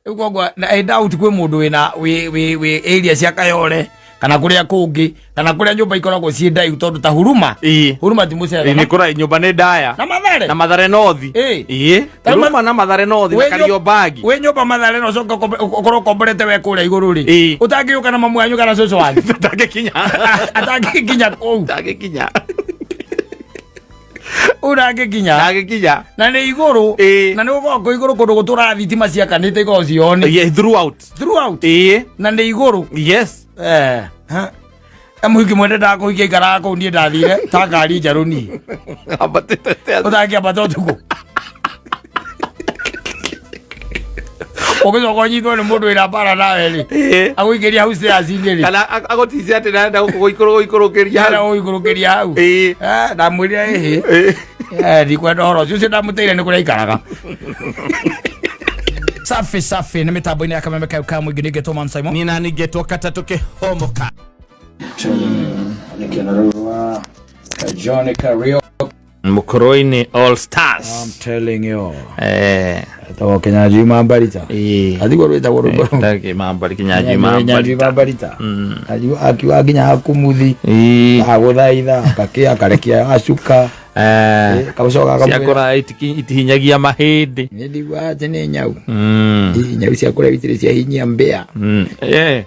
Rĩu koguo na I doubt kwĩ mũndũ wĩna wĩ wĩ wĩ area cia Kayole kana kũrĩa kũngĩ kana kũrĩa nyũmba ikoragwo ciĩ ndaihu tondũ ta Huruma. Ĩĩ. Huruma ti mũcere. Ĩĩ, nĩ kũra nyũmba nĩ ndaya. Na Mathare. Na Mathare North. Ĩĩ. Ĩĩ. Ta rĩu Huruma na Mathare North na Wĩ nyũ- Kariobangi. wĩ nyũmba Mathare na ũcoke ũkorwo ũkomborete we kũrĩa igũrũ rĩ, Ĩĩ. ũtangĩũka na mamu wanyu kana cũcũ wanyu. Ndangĩkinya. Atangĩkinya kũu. Ndangĩkinya. Ũrangĩkinya. Ndangĩkinya. Na nĩ igũrũ. Ĩĩ. Na nĩ gũkoragwo kwĩ igũrũ kũndũ gũtũraga thitima ciakanĩte ikoragwo cioni. Yeah, throughout. Throughout. Ĩĩ. Na nĩ igũrũ. Yes. Eh, ha. E mũhiki mwende ndakũhikia ikaraga kũu niĩ ndathire ta ngari njerũ niĩ. Ambatĩte stairs. Ũtangĩambata ũtukũ. Ũgĩcoka ũnyitwo nĩ mũndũ wĩna mbara nawe rĩ. Ĩĩ. Agũikĩria hau stairs-inĩ rĩ. Kana agũticia atĩ ndarenda gũkũikũrũkĩria Hau hau. ũikũrũkĩria hau. Ĩĩ. Eh, ndamwĩrire ĩhĩ. Ĩĩ. Eh, ndikwenda ũhoro ũcio. Ũcio ndamũteire nĩ kũrĩa aikaraga. Safi safi nĩ mĩtambo-inĩ ya kameme kau ka mũingĩ nĩngetwo Man Simon. Niĩ nani ngetwo katatũ kĩhomoka. Nĩkĩona rũrũ rwa John Kariuki. Mukoroini All Stars. I'm telling you. Eh. Etagwo Kinyanjui Mambarita. Ĩĩ. Athigwo rwĩtagwo rwĩmbo rũu. Ndagĩ mambari Kinyanjui Kinyanjui mambari. Mambarita. Akiuga nginya hakumuthi. Ĩĩ. Agũthaitha akakĩa akarekia acuka. Eh. Kaũcoka akamwĩra. Ciakũra itihinyagia mahĩndĩ. Nĩ ndiguaga atĩ nĩ nyau. Mm. Ĩ, Nyau cia kũraihu itirĩ ciahinyia mbĩa. Mm. Eh.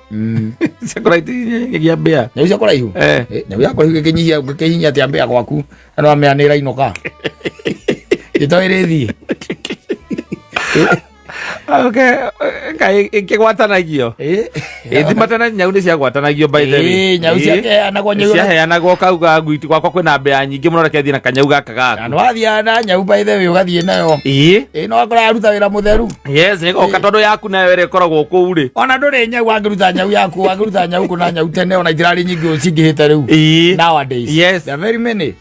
Ciakũra itihinyagia mbĩa. Nyau cia kũraihu? Eh. Ĩ, Nyau ya kũraihu ĩkĩnyihia ĩkĩhinyia atĩa mbĩa gwaku? Na no amĩa nĩ ĩrainũka. Ĩto ĩrĩthiĩ. Okay, kaĩ ĩkĩgwatanagio. Ĩ. Ĩ tene nyau nĩ ciagwatanagio by the way. Ĩ, nyau Ĩ. ciakeanagwo nyau. Ciaheanagwo kauga gwitũ gwakwa kwĩna mbĩa nyingĩ mũno reke thiĩ na kanyau gaka Na gaku. nĩ wathiaga na nyau by the way ũgathiĩ nayo. Ĩ. Ĩ no akora aruta wĩra mũtheru. Yes, ĩgoka tondũ yaku nayo ĩrĩa ĩkoragwo kũu rĩ. Ona ndũrĩ nyau wangĩruta nyau yaku wangĩruta nyau kũna nyau tene ona itirarĩ nyingĩ ũũ cingĩhĩte rĩu. Ĩ. Nowadays. Yes. There are very many.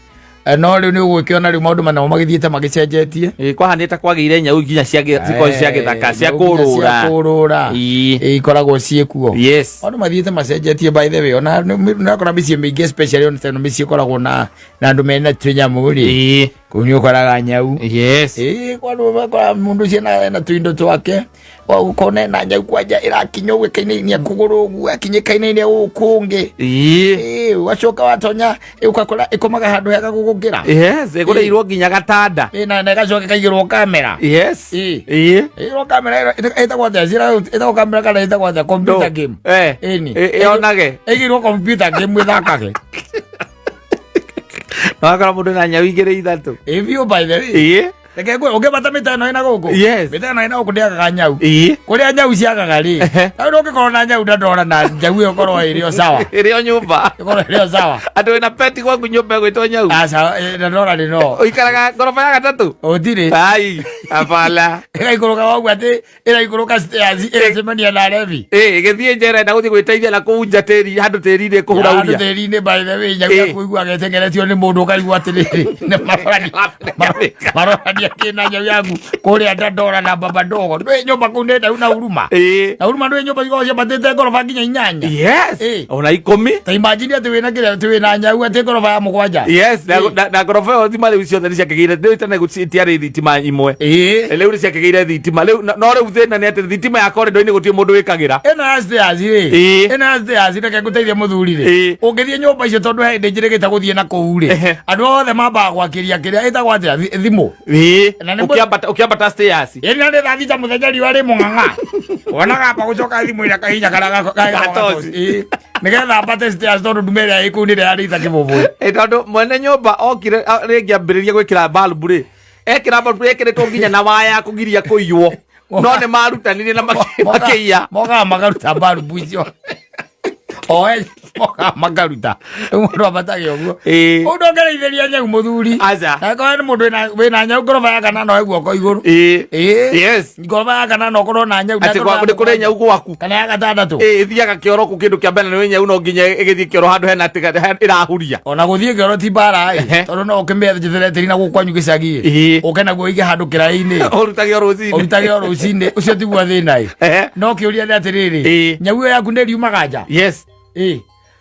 Eh, no rĩu nĩ ũgũkĩona rĩu maũndũ manao magĩthiĩte magĩcenjetie. Ĩ, kwahanĩte kwagĩire nyau nginya cia cikoragwo cia gĩthaka cia Nyau nginya cia kũrũra. kũrũra. Ĩ. Ĩ, ikoragwo ciĩ kuo. Yes. Maũndũ mathiĩte macenjetie by the way ona nĩũrakora mĩciĩ mĩingĩ especially ona teno mĩciĩ ĩkoragwo na na andũ mena tũnyamũ rĩ. Ĩ. Kũu nĩ ũkoraga nyau. Yes. Ĩĩ kwa andũ makora mũndũ ũcio ena tũindo twake ũkona ena nyau kwanja ĩrakinya ũguo ĩkainainia kũgũrũ ũguo akinya ĩkainainia gũkũ kũngĩ. Ĩ. Ĩĩ ũgacoka watonya ĩ, ũgakora ĩkomaga handũ hega gũgũkĩra. Yes, ĩgũrĩirwo nginya gatanda. Ĩĩ na ĩgacoka ĩkaigĩrwo kamera. Yes. Ĩ. Ĩ. Ĩgĩrwo kamera ĩyo ĩtagwo atĩa? Ĩtagwo kamera kana ĩtagwo atĩa? Computer game. Eh. Ĩni. Ĩ- Ĩonage. Ĩigĩrwo computer game ĩthakage. Wakora mũndũ na nyau igĩrĩ ithatũ. Ĩ biũ by the way. Ĩ. Reke ngwĩre ũngĩbata mĩta ĩno ĩna gũkũ. Yes. Mĩta ĩno ĩna gũkũ ndĩagaga nyau. Ĩ. Kũrĩa nyau ciagaga rĩ. Ehe. Rĩu ndũngĩkorwo na nyau ndandora na nyau ĩyo ĩkorwo ĩrĩ o sawa. Ĩrĩ o nyũmba. Ĩkorwo ĩrĩ o sawa. Andũ wĩna peti gwaku nyũmba ĩgwĩtwo nyau. Aca eh, ndandora rĩ no. Ũikaraga ngoroba ya gatatũ. Gũtirĩ. Ai, abala. Ĩgaikũrũka waguo atĩ ĩraikũrũka stairs ĩgacemania na Levi. Ĩ, ĩgĩthiĩ nja ĩrenda gũthiĩ gwĩteithia na kũu nja tĩri handũ tĩri-inĩ Handũ kũhurauria. tĩri-inĩ by the way nyau Ĩ. yaku iguaga ĩtengeretio nĩ mũndũ ũkaigua atĩrĩrĩ nĩ marorania marorania kĩ na nyau yaku kũrĩa Dandora na Baba Ndogo ndwĩ nyũmba kũu nĩ ndau na huruma Ĩ. na huruma ndwĩ nyũmba ikoragwo ciambatĩte ngoroba nginya 8. Yes. Ĩ. Ona 10. Ta imagine atĩ wĩna kĩrĩa atĩ wĩna nyau atĩ ngoroba ya 7. Yes, na Ĩ. na ngoroba ĩyo thima rĩu ciothe nĩ ciakĩgĩire rĩu tene gũtiarĩ thitima imwe. Ĩ. Rĩu nĩ ciakĩgĩire thitima rĩu no rĩu thĩna nĩ atĩ thitima ya corridor-inĩ gũtirĩ mũndũ wĩkagĩra. Ĩno ya stairs rĩ. Ĩ. Ĩno ya stairs reke ngũteithie mũthuri rĩ. Ĩ. Ũngĩthiĩ nyũmba icio tondũ he hĩndĩ njĩrĩgĩte gũthiĩ na kũu rĩ. Ehe. Andũ othe mambaga gwakĩria kĩrĩa ĩtagwo atĩa thimũ. Ĩ. Na nĩ Ũkĩambata ũkĩambata stairs. Ĩni na nĩ thaa 6 mũthenya riũa rĩ mũng'ang'a. Wonaga amba gũcoka thimũ ĩrĩa kahinya karĩa Gatoci. Ĩ. Nĩgetha ambate stairs tondũ ndume ĩrĩa ĩ kũu nĩ ĩrĩa yarĩita kĩbũbũĩ. Ĩ, tondũ mwene nyũmba okire rĩngĩ ambĩrĩria gwĩkĩra bulb rĩ ekĩra bulb ĩkĩrĩtwo nginya na waya ya kũgiria kũiywo no nĩ marutanire na makĩiya. Mokaga makaruta mbarubu icio. Oe mokaga makaruta. Rĩu mũndũ ambatage ũguo. Ĩ. Ũndũ ũngĩrĩithĩria nyau mũthuri. Aca. Angĩkorwo nĩ mũndũ wĩna nyau ngoroba ya kanana oe guoko igũrũ. Ĩ. Ĩ. Yes. Ngoroba ya kanana ũkorwo na nyau. na Atĩ ngoroba ya nĩ kũrĩ 7. nyau gwaku. Kana ya 6. Ĩ, ĩthiaga kĩoro kũ kĩndũ kĩa mbere nĩ nyau no nginya ĩgĩthiĩ kĩoro handũ hena ĩrahuria. Ona gũthiĩ kĩoro ti mbara ĩ. Ehe. Tondũ no ũkĩmĩethere tĩri na gũkũ kwanyu gĩcagi ĩ. Ĩ. Ũke naguo ũige handũ kĩraĩ-inĩ. Ũrutage o rũcinĩ. Ũrutage o rũcinĩ. Ũcio tiguo thĩna ĩ. Ehe. No kĩũria nĩ atĩrĩrĩ. Ĩ. Nyau ĩyo yaku nĩ ĩriumaga nja. Yes. Ĩ.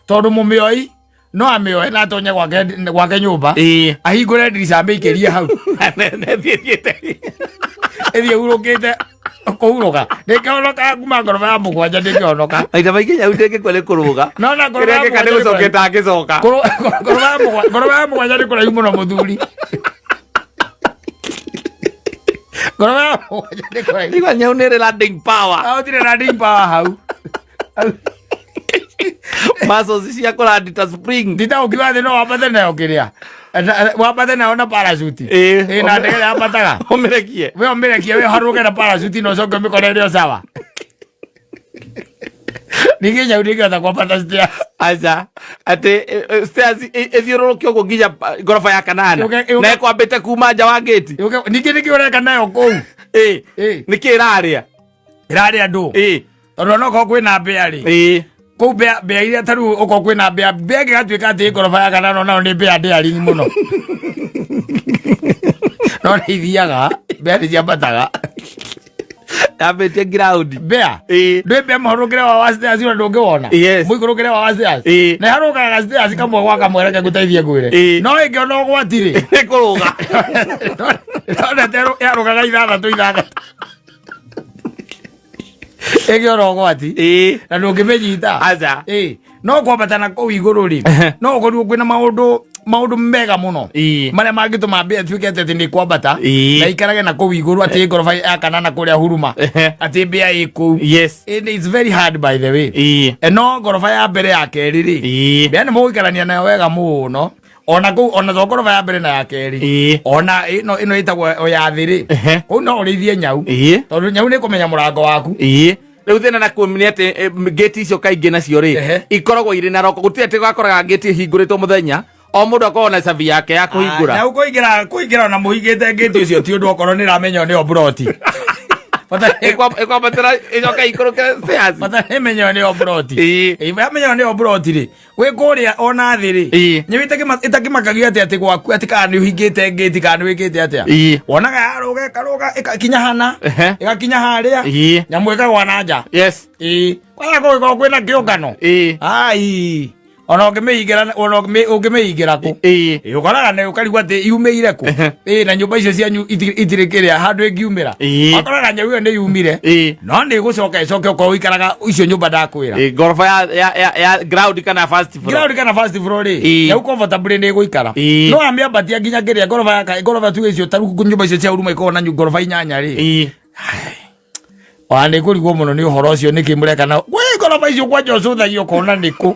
Tondũ mũmĩoi No amĩoe na atonye gwake gwake nyũmba, ahingũre ndirica, amĩikĩrie hau. Nethiĩthiĩte. Ĩthiĩ hurũkĩte kũhurũka, ndĩngĩhonoka kuma ngoroba ya mũgwanja, ndĩngĩhonoka. Maita maingĩ nyau ndĩngĩkua nĩ kũrũga. No na ngoroba kĩrĩa ya ngĩka nĩ mũgwanja nĩ gũcoka kũraihu. ĩtangĩcoka. Ngoroba ya mũgwanja nĩ kũraihu mũno, mũthuri. Ngoroba ya mũgwanja nĩ kũraihu. Igua nyau nĩ ĩrĩ landing power. Ahotire landing power hau. Muscles cia kũrandi ta spring. Nditaũkiwa thĩ, no wambate nayo kĩrĩa wambate nayo na parachute. Ĩĩ. Ĩ na ndege yambataga. Ũmĩrekie. We ũmĩrekie, we harũke na parachute na ũcoke ũmĩkore ĩrĩ o sawa. Ningĩ nyau ndĩngĩhota kwambata stairs. Aca, atĩ stairs ĩthiũrũrũke ũguo nginya ngoroba ya kanana. Na ĩkwambĩte kuma nja wa ngĩti. Ningĩ nĩkĩ ũreka nayo kũu? Ĩ nĩkĩ ĩrarĩa? Ĩrarĩa ndũ? Tondũ ona okorwo kwĩna mbĩa rĩ, kũu mbĩa, mbĩa iria ta rĩu okorwo kwĩna mbĩa, mbĩa ĩngĩgatuĩka atĩ ngoroba ya kanana, onayo nĩ mbĩa ndĩaringi mũno, no nĩ ithiaga, mbĩa nĩ ciambataga. Yambĩtie ground. Mbĩa ndwĩ mbĩa mũharũkĩre wa stairs ona ndũngĩwona. Mũikũrũkĩre wa stairs. Na ĩharũkaga stairs kamwe gwa kamwe, reke ngũteithie ngwĩre. No ĩngĩona ũgwati rĩ, nĩ kũrũga. Nona ta yarũgaga ithathatũ ithathatũ ĩngĩona ũgwati. Na ndũngĩmĩnyita. Aca. Ĩ no kwambata na kũu igũrũ rĩ, no ũkorirwo kwĩna maũndũ mega mũno marĩa mangĩtũma mbĩa ĩtuĩke atĩ nĩ kwambata na ikarage na kũu igũrũ, atĩ ngoroba ya kanana kũrĩa huruma, atĩ mbĩa ĩ kũu. And it's very hard, by the way. No ngoroba ya mbere, ya kerĩ rĩ, mbĩa nĩ mũgũikarania nayo wega mũno ona kũu, ona to ngoroba ya mbere na ya kerĩ. Ona ĩno ĩtagwo o ya thĩ rĩ, kũu no ũrĩithie nyau, tondũ nyau nĩ kũmenya mũrango waku. Rĩu thĩna na kuo nĩ atĩ ngĩti icio kaingĩ nacio rĩ, ikoragwo irĩ na roko, gũtirĩ atĩ gakoraga ngĩti ĩhingũrĩtwo mũthenya, o mũndũ akoragwo na cabi yake ya kũhingũra. Nyau kũingĩra ona mũhingĩte ngĩti ũcio ti ũndũ, okorwo nĩ ĩramenywo nĩyo mburoti. Ĩkwambatĩra ĩcoke ikũrũke stairs. Bata nĩ ĩmenywo nĩyo mburoti. Yamenywo nĩyo mburoti rĩ, wĩ kũrĩa ona thĩ rĩ, nyau ĩtakĩmakagio atĩ gwaku atĩ kana nĩ ũhingĩte ngĩti kana nĩ wĩkĩte atĩa. Wonaga yarũga, ĩkarũga, ĩgakinya hana, ĩgakinya harĩa, nyamũ ĩkagwa na nja. Kwaya kũgĩkorwo kwĩna kĩũngano. Ai, ona ũngĩmĩhingĩra, ona ũngĩmĩhingĩra kũ? Ĩ, ũkoraga nĩ ũkarigwo atĩ yumĩire kũ. Ĩ na nyũmba icio cianyu itirĩ kĩrĩa handũ ĩngiumĩra. Ũkoraga nyau ĩyo nĩ yumire, no nĩ ĩgũcoka ĩcoke okorwo ũikaraga icio nyũmba ndakwĩra. Ngoroba ya ground kana first floor. Ground kana first floor rĩ, nyau comfortably nĩ ĩgũikara. No amĩambatia nginya kĩrĩa ngoroba ya ngoroba tuge icio tarĩu nyũmba icio cia huruma ikoragwo na ngoroba inyanya rĩ, ona nĩ kũrigwo mũno nĩ ũhoro ũcio, nĩkĩ mũreka na wĩ ngoroba icio kwanja ũcũthagia ũkona nĩkũ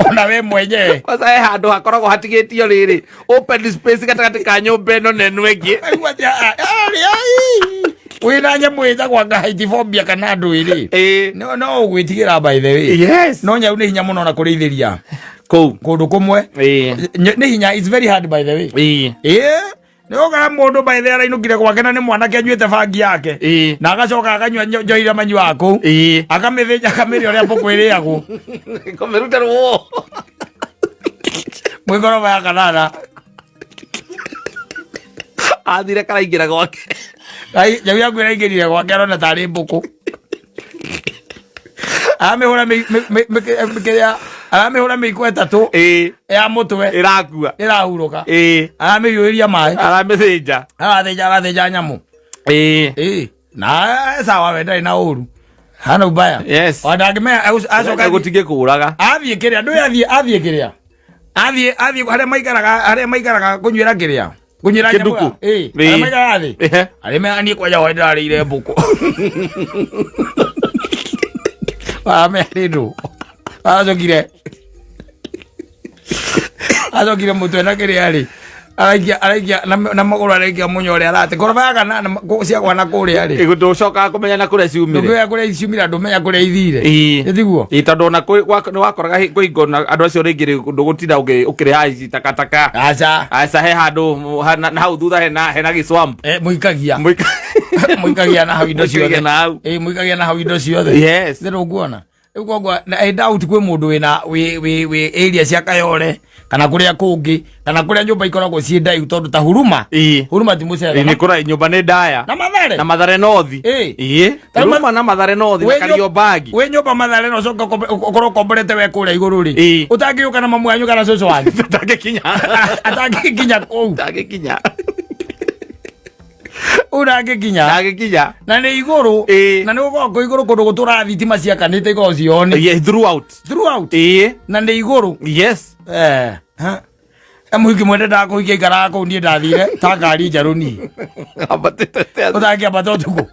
ona we mwenyewe. Kwanza he handũ hakoragwo hatigĩtio rĩrĩ open space gatagatĩ ka nyũmba ĩno na ĩno ĩngĩ. Aigua atĩ, "Ah, ah, ai, wĩna nyamũ ĩtagwo anga haitiphobia kana ndũĩ rĩ, no ũgwĩtigĩra, by the way." No nyau nĩ hinya mũno na kũrĩithĩria kũu kũndũ kũmwe. Nĩ hinya, it's very hard, by the way. Ĩĩ, nĩ ũgara mũndũ by the way arainũkire gwake na nĩ mwanake anyuĩte bangi yake, na agacoka akanyua njohi iria manyuaga kũu, akamĩthĩnja, akamĩrĩa ũrĩa mbũkũ ĩrĩagwo. Kũmĩruta rũo. Mwĩngoroba ya kanana. Athire karaingĩra gwake. Ai, nyau yaku ĩraingĩrire gwake, arona tarĩ mbũkũ, aramĩhũra kĩrĩa, aramĩhũra mĩiko ĩtatũ ya mũtwe. Ĩrakua. Ĩrahurũka. Aramĩhiũhĩria maĩ. Aramĩthĩnja. Arathĩnja, arathĩnja nyamũ. Ĩĩ, na sawa, we ndarĩ na ũru hana ubaya. Ona ndangĩmenya acoka Gũtingĩkũraga. Athiĩ kĩrĩa ndũĩ, athiĩ kĩrĩa, athiĩ harĩa maikaraga, harĩa maikaraga kũnyuĩra kĩrĩa, kũnyuĩra nyamũ. Kĩnduku. Ĩĩ, harĩa maikaraga thĩ. Arĩa mea niĩ kwanja hwaĩ ndĩrarĩire mbũkũ aramea rĩndũ, acokire mũtwe na kĩrĩa rĩ, araikia na magũrũ, araikia mũnya ũrĩa arate ngoroba ya kanana ciagwa na kũrĩa rĩ. Ndũcokaga kũmenya na kũrĩa ciumire. Ndũngĩoya kũrĩa ciumire, ndũmenya kũrĩa ithire. Ĩtiguo. Tondũ ona nĩ wakoraga kwĩ hingo na andũ acio rĩngĩ rĩ, ndũgũtinda ũkĩrĩha ici takataka. Aca. Aca, he handũ na hau thutha hena gĩswamp. Mũikagia mũikagia na hau indo Mũikagia ciothe. Na hau. Mũikagia na hau indo ciothe. Nĩ ndũkuona Rĩu koguo na I doubt kwĩ mũndũ wĩna wĩ wĩ wĩ area cia Kayole kana kũrĩa kũngĩ kana kũrĩa nyũmba ikoragwo ciĩ ndaihu tondũ ta Huruma. Ĩĩ. Huruma ti mũcere. Nĩ kũra nyũmba nĩ ndaya. Na Mathare. Na Mathare North. Ĩĩ. Ĩĩ. Ta rĩu Huruma na Mathare North na Wĩ nyũ- Kariobangi. wĩ nyũmba Mathare na ũcoke ũkorwo ũkomborete we kũrĩa igũrũ rĩ. Ĩĩ. Ũtangĩũka na mamu wanyu kana cũcũ wanyu. Ndangĩkinya. Atangĩkinya kũu. Ndangĩkinya. Ũrangĩkinya. Ndangĩkinya. Na nĩ igũrũ. Ĩĩ. Na nĩ gũkoragwo kwĩ igũrũ kũndũ gũtũraga thitima ciakanĩte ikoragwo cione. Yeah, throughout. Throughout. Ĩĩ. Na nĩ igũrũ. Yes. Eh, ha. E mũhiki mwende ndakũhikia ikaraga kũu niĩ ndathire ta ngari njerũ niĩ. Ambatĩte stairs. Ũtangĩambata ũtukũ.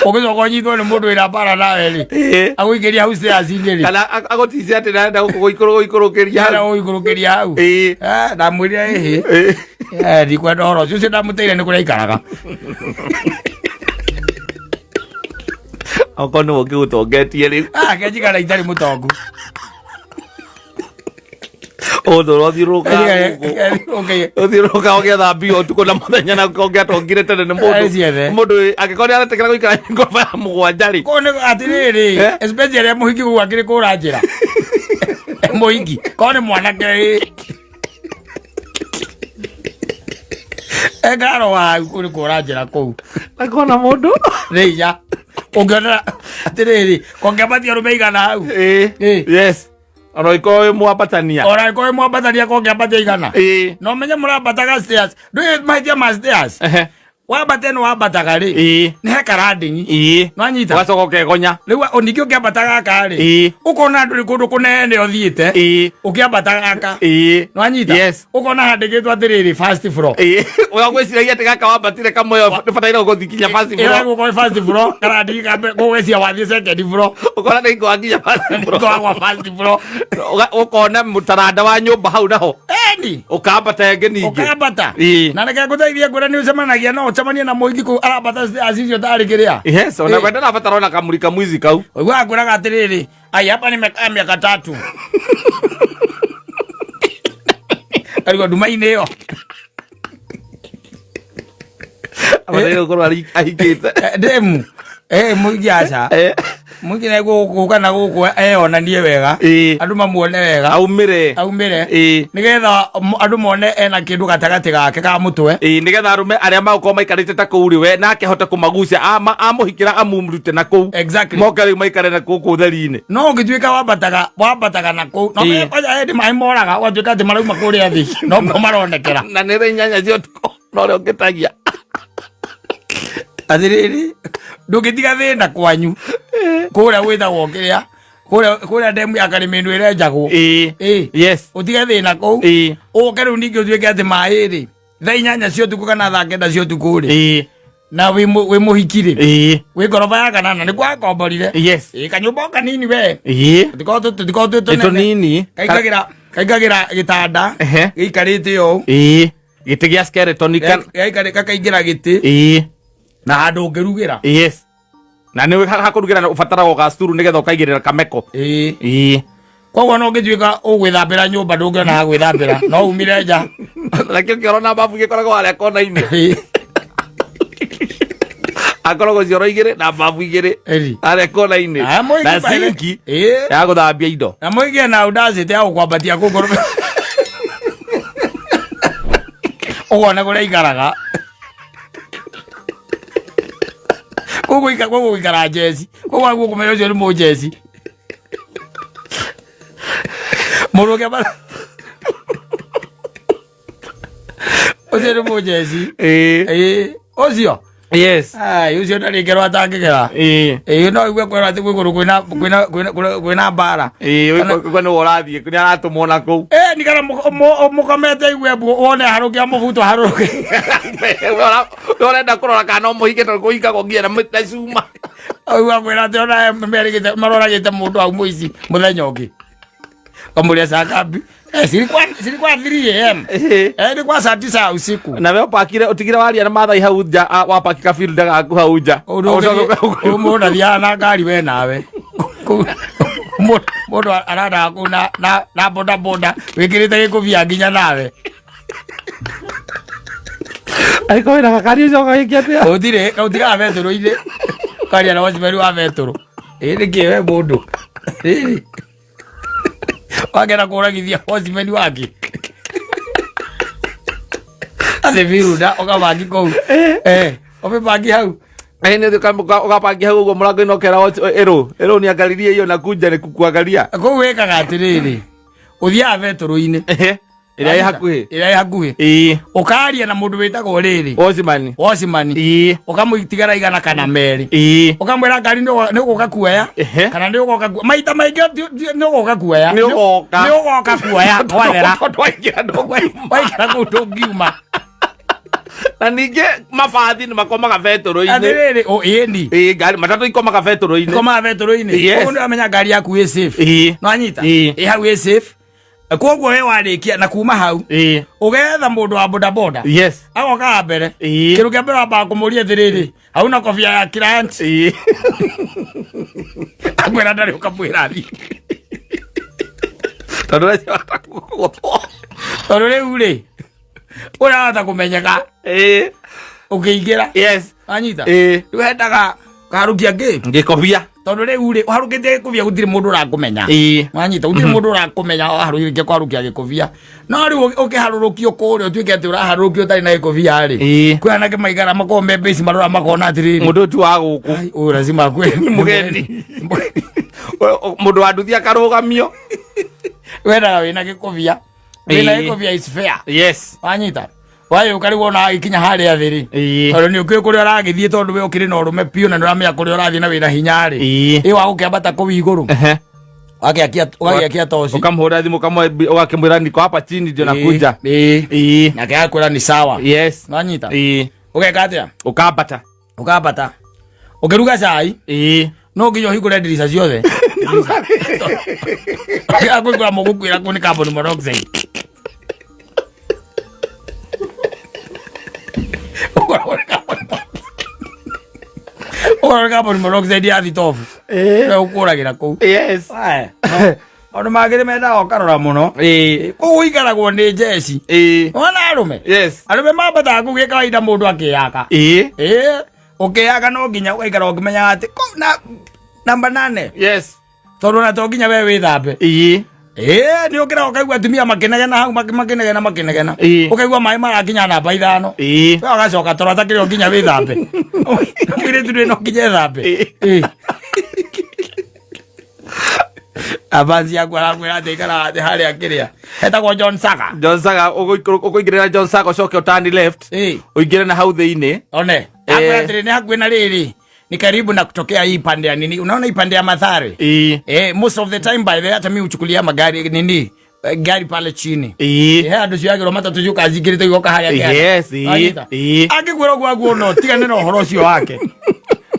Ũgĩcoka ũnyitwo nĩ mũndũ wĩna mbara nawe rĩ. Ĩĩ. Agũikĩria hau stairs-inĩ rĩ. Kana agũticia atĩ ndarenda gũkũikũrũkĩria Ndĩrenda hau. gũikũrũkĩria hau. Ĩĩ. Eh, ndamwĩrire ĩhĩ. Ĩĩ. Eh, ndikwenda ũhoro ũcio. Ũcio ndamũteire nĩ kũrĩa aikaraga. Okorwo nĩwe ũngĩgũtongetie rĩu. Ah, kenjikara itarĩ mũtongu. Ũndũ ũrothiũrũrũka gũkũ. Okay. Ũthiũrũrũka ũgĩetha mbia ũtukũ na mũthenya na ũngĩatongire tene nĩ mũndũ. Eh, ciethe. Mũndũ angĩkorwo nĩ aretĩkĩra gũikara ngoroba ya mũgwanja rĩ. Kũu nĩ atĩrĩrĩ, Eh? especially arĩa mũhiki kũu akĩrĩ kũra njĩra. Mũhiki, korwo nĩ mwanake ĩ. Ekaro hau kũu nĩ kũra njĩra kũu. Akona mũndũ. Rĩiya. Ũngĩonera atĩrĩrĩ, kongĩambatia arũme igana hau. Ĩĩ. Ĩĩ. Yes. Ona ũngĩkorwo wĩ mwambatania. Ona ĩkorwo ĩ mwambatania kongĩambatia igana. Ĩĩ. Na ũmenye mũrambataga stairs. Ndũĩ mahĩtia ma stairs. Ehe. Wambata ĩno wambataga rĩ. Ĩĩ. Nĩ he karandingi. Ĩĩ. Nĩwanyita? Ũgacoka ũkegonya. Rĩu ningĩ ũkĩambata gaka rĩ. Ĩĩ. Ũkona ndũrĩ kũndũ kũnene ũthiĩte. Ĩĩ. Ũkĩambata gaka. Ĩĩ. Nĩwanyita? Yes. Ũkona handĩkĩtwo atĩrĩrĩ first floor. Ĩĩ. Ũgwĩciragia atĩ gaka wambatire kamwe nĩbataire gũthiĩ nginya first floor. Ĩragũkorwo first floor karandingi ka mbere gũgwĩcia wathiĩ second floor. Ũkona nĩ hingo wakinya first floor. Ngwagwa first floor. Ũkona mũtaranda wa nyũmba hau naho. Eni. Ũkambata ĩngĩ ningĩ. Ũkambata. Ĩĩ. Na reke ngũteithie ngwĩre nĩ ũcemanagia no ũcemanie na mũingĩ kũu arambata stairs icio tarĩ kĩrĩa. Yes, ona Ĩĩ. wenda ndabatara ona kamuri kamwizi kau. Ũiguaga ngwĩraga atĩrĩrĩ, ai hapa nimekaa miaka tatu. Karigwo nduma-inĩ ĩyo. Abataire gũkorwo ahingĩte. Eh, Ndemu. Eh, mũingĩ aca. Eh. Mũingĩ nĩ gũka na gũkũ eyonanie wega. Ĩĩ. Andũ mamuone wega. Aumĩre. Aumĩre. Ĩĩ. Nĩgetha andũ mone ena kĩndũ gatagatĩ gake ka mũtwe. Ĩĩ, nĩgetha arũme arĩa magũkorwo maikarĩte ta kũu rĩ we nake ahote kũmagucia amũhikĩra amumrute na kũu. Exactly. Moke rĩu maikare na gũkũ ũtheri-inĩ. No ũngĩtuĩka wambataga wambataga na kũu. No Ĩĩ. kwanja hĩndĩ maĩ moraga ũgatuĩka atĩ marauma kũrĩa thĩ. No mo maronekera. Na nĩ thaa inyanya cia ũtukũ na ũrĩa ũngĩtagia. Atĩrĩrĩ, ndũngĩtiga thĩna kwanyu. Kũrĩa gwĩtagwo kĩrĩa. Kũrĩa kũrĩa ndemu ya Karĩmĩndu ĩrenjagwo. Ĩĩ. Ĩĩ. Yes. Ũtige thĩna kũu. Ĩĩ. Ũke rĩu ningĩ ũtuĩke atĩ maĩ rĩ. Thaa inyanya cia ũtukũ kana thaa kenda cia ũtukũ rĩ. Ĩĩ. Na wĩ mũhiki rĩ. Ĩĩ. Wĩ ngoroba ya kanana nĩ kwakomborire. Yes. Ĩĩ kanyũmba o kanini we. Ĩĩ. Tũtikoragwo twĩ Nĩ tũnene. tũnini. Kaingagĩra kaingagĩra gĩtanda. Ehe. Gĩikarĩte ũũ. Ĩĩ. Gĩtĩ gĩa skeleton kan. Gakaingĩra gĩtĩ Ĩĩ. na handũ ũngĩrugĩra. Yes. Na nĩ hakũrugĩra na ũbataraga gacuru nĩgetha ũkaigĩrĩra kameko. Ĩĩ. Ĩĩ. Koguo no ũngĩtuĩka ũgwĩthambĩra nyũmba ndũngĩona ha gwĩthambĩra no umire nja. Nakĩo kĩoro na babu gĩkoragwo harĩa kona-inĩ. Ĩĩ. Akoragwo cioro igĩrĩ na babu igĩrĩ. Ĩri. Harĩa kona-inĩ. Aya, mũingĩ Na by the- sinki Ĩĩ. ya gũthambia indo. Na mũingĩ na audacity ya gũkwambatia kũu ngoroba. Ũkona kũrĩa aikaraga. Kũu gũikara njeci. Kũu waguo kũmenya ũcio nĩ mũnjeci. Mũndũ ũngĩambata ũcio nĩ mũnjeci. Ĩĩ. Ĩĩ, ũcio. Yes. Ai, ũcio ndarĩ ngero atangĩgera. Ĩĩ. Ĩĩ, no igue kwĩrwo atĩ gwĩ kũndũ kwĩna kwĩna kwĩna kwĩna mbara. Ĩĩ, ũyũ nĩwe ũrathiĩ, nĩ aratũmwo na kũu. Eh, ni kana mũkomete igue wone harũkia mũbuto harũke. We ũrenda kũrora kana no mũhinge tondũ kũhingagwo nginya na cuma. Ũguo akwĩra atĩ ona merĩgĩte maroragĩte mũndũ hau mũici mũthenya ũngĩ. Kamũria saa ngapi? Eh, silikuwa 3 am. Ĩĩ. Eh, ilikuwa saa 9 ya usiku. Na we ũpakire ũtigire waria na Maathai hau nja wapaki kabilda gaku hau nja. Ũcoke Mũndũ athiaga na ngari we nawe. Mũndũ arandaga kũu na boda boda wĩkĩrĩte gĩkũbia nginya nawe. Angĩkorwo wĩna gakari ũcoka wĩke atĩa? Gũtirĩ, kau tigaga betũrũ-inĩ. Ũkaria na watchman wa betũrũ. Ĩ nĩkĩ we mũndũ? Rĩrĩ. Wagera kũragithia watchman wake. Atĩ birunda ũkabangi kũu. Eh, ũmĩbangi hau. Eh, nĩ ũgabangia hau ũguo mũrango-inĩ ũkera ĩrũ ĩrũ niangalirie hiyo na kunja nĩ kukuangalia. Kũu wĩkaga atĩrĩrĩ. Ũthiaga betũrũ-inĩ. Ehe. Ĩrĩa ĩ hakuhĩ. Ĩrĩa ĩ hakuhĩ. Ĩĩ. Ũkaria na mũndũ wĩtagwo rĩrĩ. Watchman. Watchman. Ĩĩ. Ũkamũtigara igana kana merĩ. Ĩĩ. Ũkamwĩra ngari nĩ ũgũka kuoya. Ehe. Kana nĩ ũgoka kuoya. Maita maingĩ nĩ ũgũka kuoya. Nĩ ũgoka. Nĩ ũgoka kuoya twathera. Tondũ waingĩra ndũngiuma. Waingĩra kũu ndũngiuma. Na ningĩ mabathi nĩ makomaga betũrũ-inĩ. Atĩrĩrĩ, o ĩni. Ĩĩ, ngari matatũ ikomaga betũrũ-inĩ. Ikomaga betũrũ-inĩ. Yes. Koguo nĩ ũramenya ngari yaku ĩ safe. Ĩĩ. Nĩwanyita? Ĩĩ. Ĩ hau ĩ safe. Koguo we warĩkia na kuma hau Ĩĩ. ũgetha mũndũ wa bodaboda Yes. agoka wa mbere Ĩĩ. kĩndũ kĩa mbere wambaga kũmũria atĩrĩrĩ hauna kobia ya client Ĩĩ. akwĩra ndarĩ ũkamwĩra thiĩ Tondũ ũreciona kũgũthwo. Tondũ rĩu rĩ ũrahota kũmenyeka Ĩĩ. ũkĩingĩra. Yes. Wanyita? Ĩĩ. Rĩu hendaga kaharukia ngĩ Ngĩkobia. Tondũ rĩu rĩ ũharũkĩtie gĩkobia gũtirĩ mũndũ ũrakũmenya. Ĩĩ. Wanyita? Gũtirĩ mũndũ ũrakũmenya waharũkĩtie kũharũkia gĩkobia, no rĩu ũkĩharũrũkio kũrĩa ũtuĩke atĩ ũraharũrũkio ũtarĩ na gĩkobia rĩ, Ĩĩ. kwĩ anake maigara makorwo me mbĩci marora makona atĩrĩrĩ, Mũndũ ũyũ ti wa gũkũ. "Ai, ũyũ lazima akue Nĩ mũgeni." Mũndũ wa nduthi akarũgamio. Wendaga wĩna gĩkobia, wĩna Ĩĩ. gĩkobia is fair. Yes. Wanyita? Wayũka rĩu wona agĩkinya harĩa thĩ rĩ, Ĩĩ. tondũ nĩ ũkĩũĩ kũrĩa ũragĩthiĩ, tondũ we ũkĩrĩ na ũrũme biũ na nĩ ũramenya kũrĩa ũrathiĩ na wĩna hinya rĩ, Ĩĩ. ĩ wa gũkĩambata kũu igũrũ, Ehe. ũgagĩakia toci. Ũkamũhũrĩra thimũ ũgakĩmwĩra niko hapa chini ndio nakuja. Ĩĩ. Ĩĩ. Nake agakwĩra ni sawa. Yes. Wanyita? Ĩĩ. Ũgeka atĩa? Ũkambata. Ũkambata ũkĩruga cai. Ĩĩ. No nginya ũhingũre ndirica ciothe. Akũhingũra mũgũkuĩra kũu nĩ carbon monoxide. Ũkoragwo nĩ carbon monoxide. Ũkoragwo nĩ carbon monoxide ya thitobu Ĩĩ. ũkũragĩra kũu. Yes. Aya, maũndũ mangĩ nĩ mendaga ũkarora mũno. Ĩĩ. Kũu ũikaragwo nĩ njeci. Ĩĩ. Wona arũme, Yes. arũme mambataga kũu gĩ kawaida mũndũ akĩyaka. Ĩĩ. Ĩĩ, ũkĩyaka no nginya ũgaikara ũkĩmenyaga atĩ kũu na namba 8. Yes. Tondũ ona to nginya we wĩthambe. Ĩĩ. Ĩĩ, nĩ ũkĩraga ũkaigua atumia makĩnegena hau, makĩnegena makĩnegena. Ĩĩ. Ũkaigua maĩ marakinya namba 5. Ĩĩ. We ũgacoka toro atakĩrĩ o nginya wĩthambe. Mũirĩtu ndũrĩ no nginya ethambe. Ĩĩ. Ĩĩ. Avansi yaku arakwĩra atĩ ikaraga atĩ harĩa kĩrĩa hetagwo John Saga. John Saga ũkũingĩrĩra John Saga ũcoke ũtani left. Ĩĩ. Ũingĩre na hau thĩinĩ. One. Akwĩra atĩrĩ nĩ hakuhĩ na rĩrĩ ni karibu na kutokea hii pande ya nini, unaona hii pande ya Mathare. Ĩĩ. Most of the time by the way, hata mimi huchukulia magari nini, gari pale chini. Ĩĩ. He andũ ciagĩrwo matatũ ciũka cingĩrĩte igoka harĩa kĩanda. Yes, ĩĩ. Wanyita? Ĩĩ. Angĩkwĩra ũguo aguo no tigane na ũhoro ũcio wake.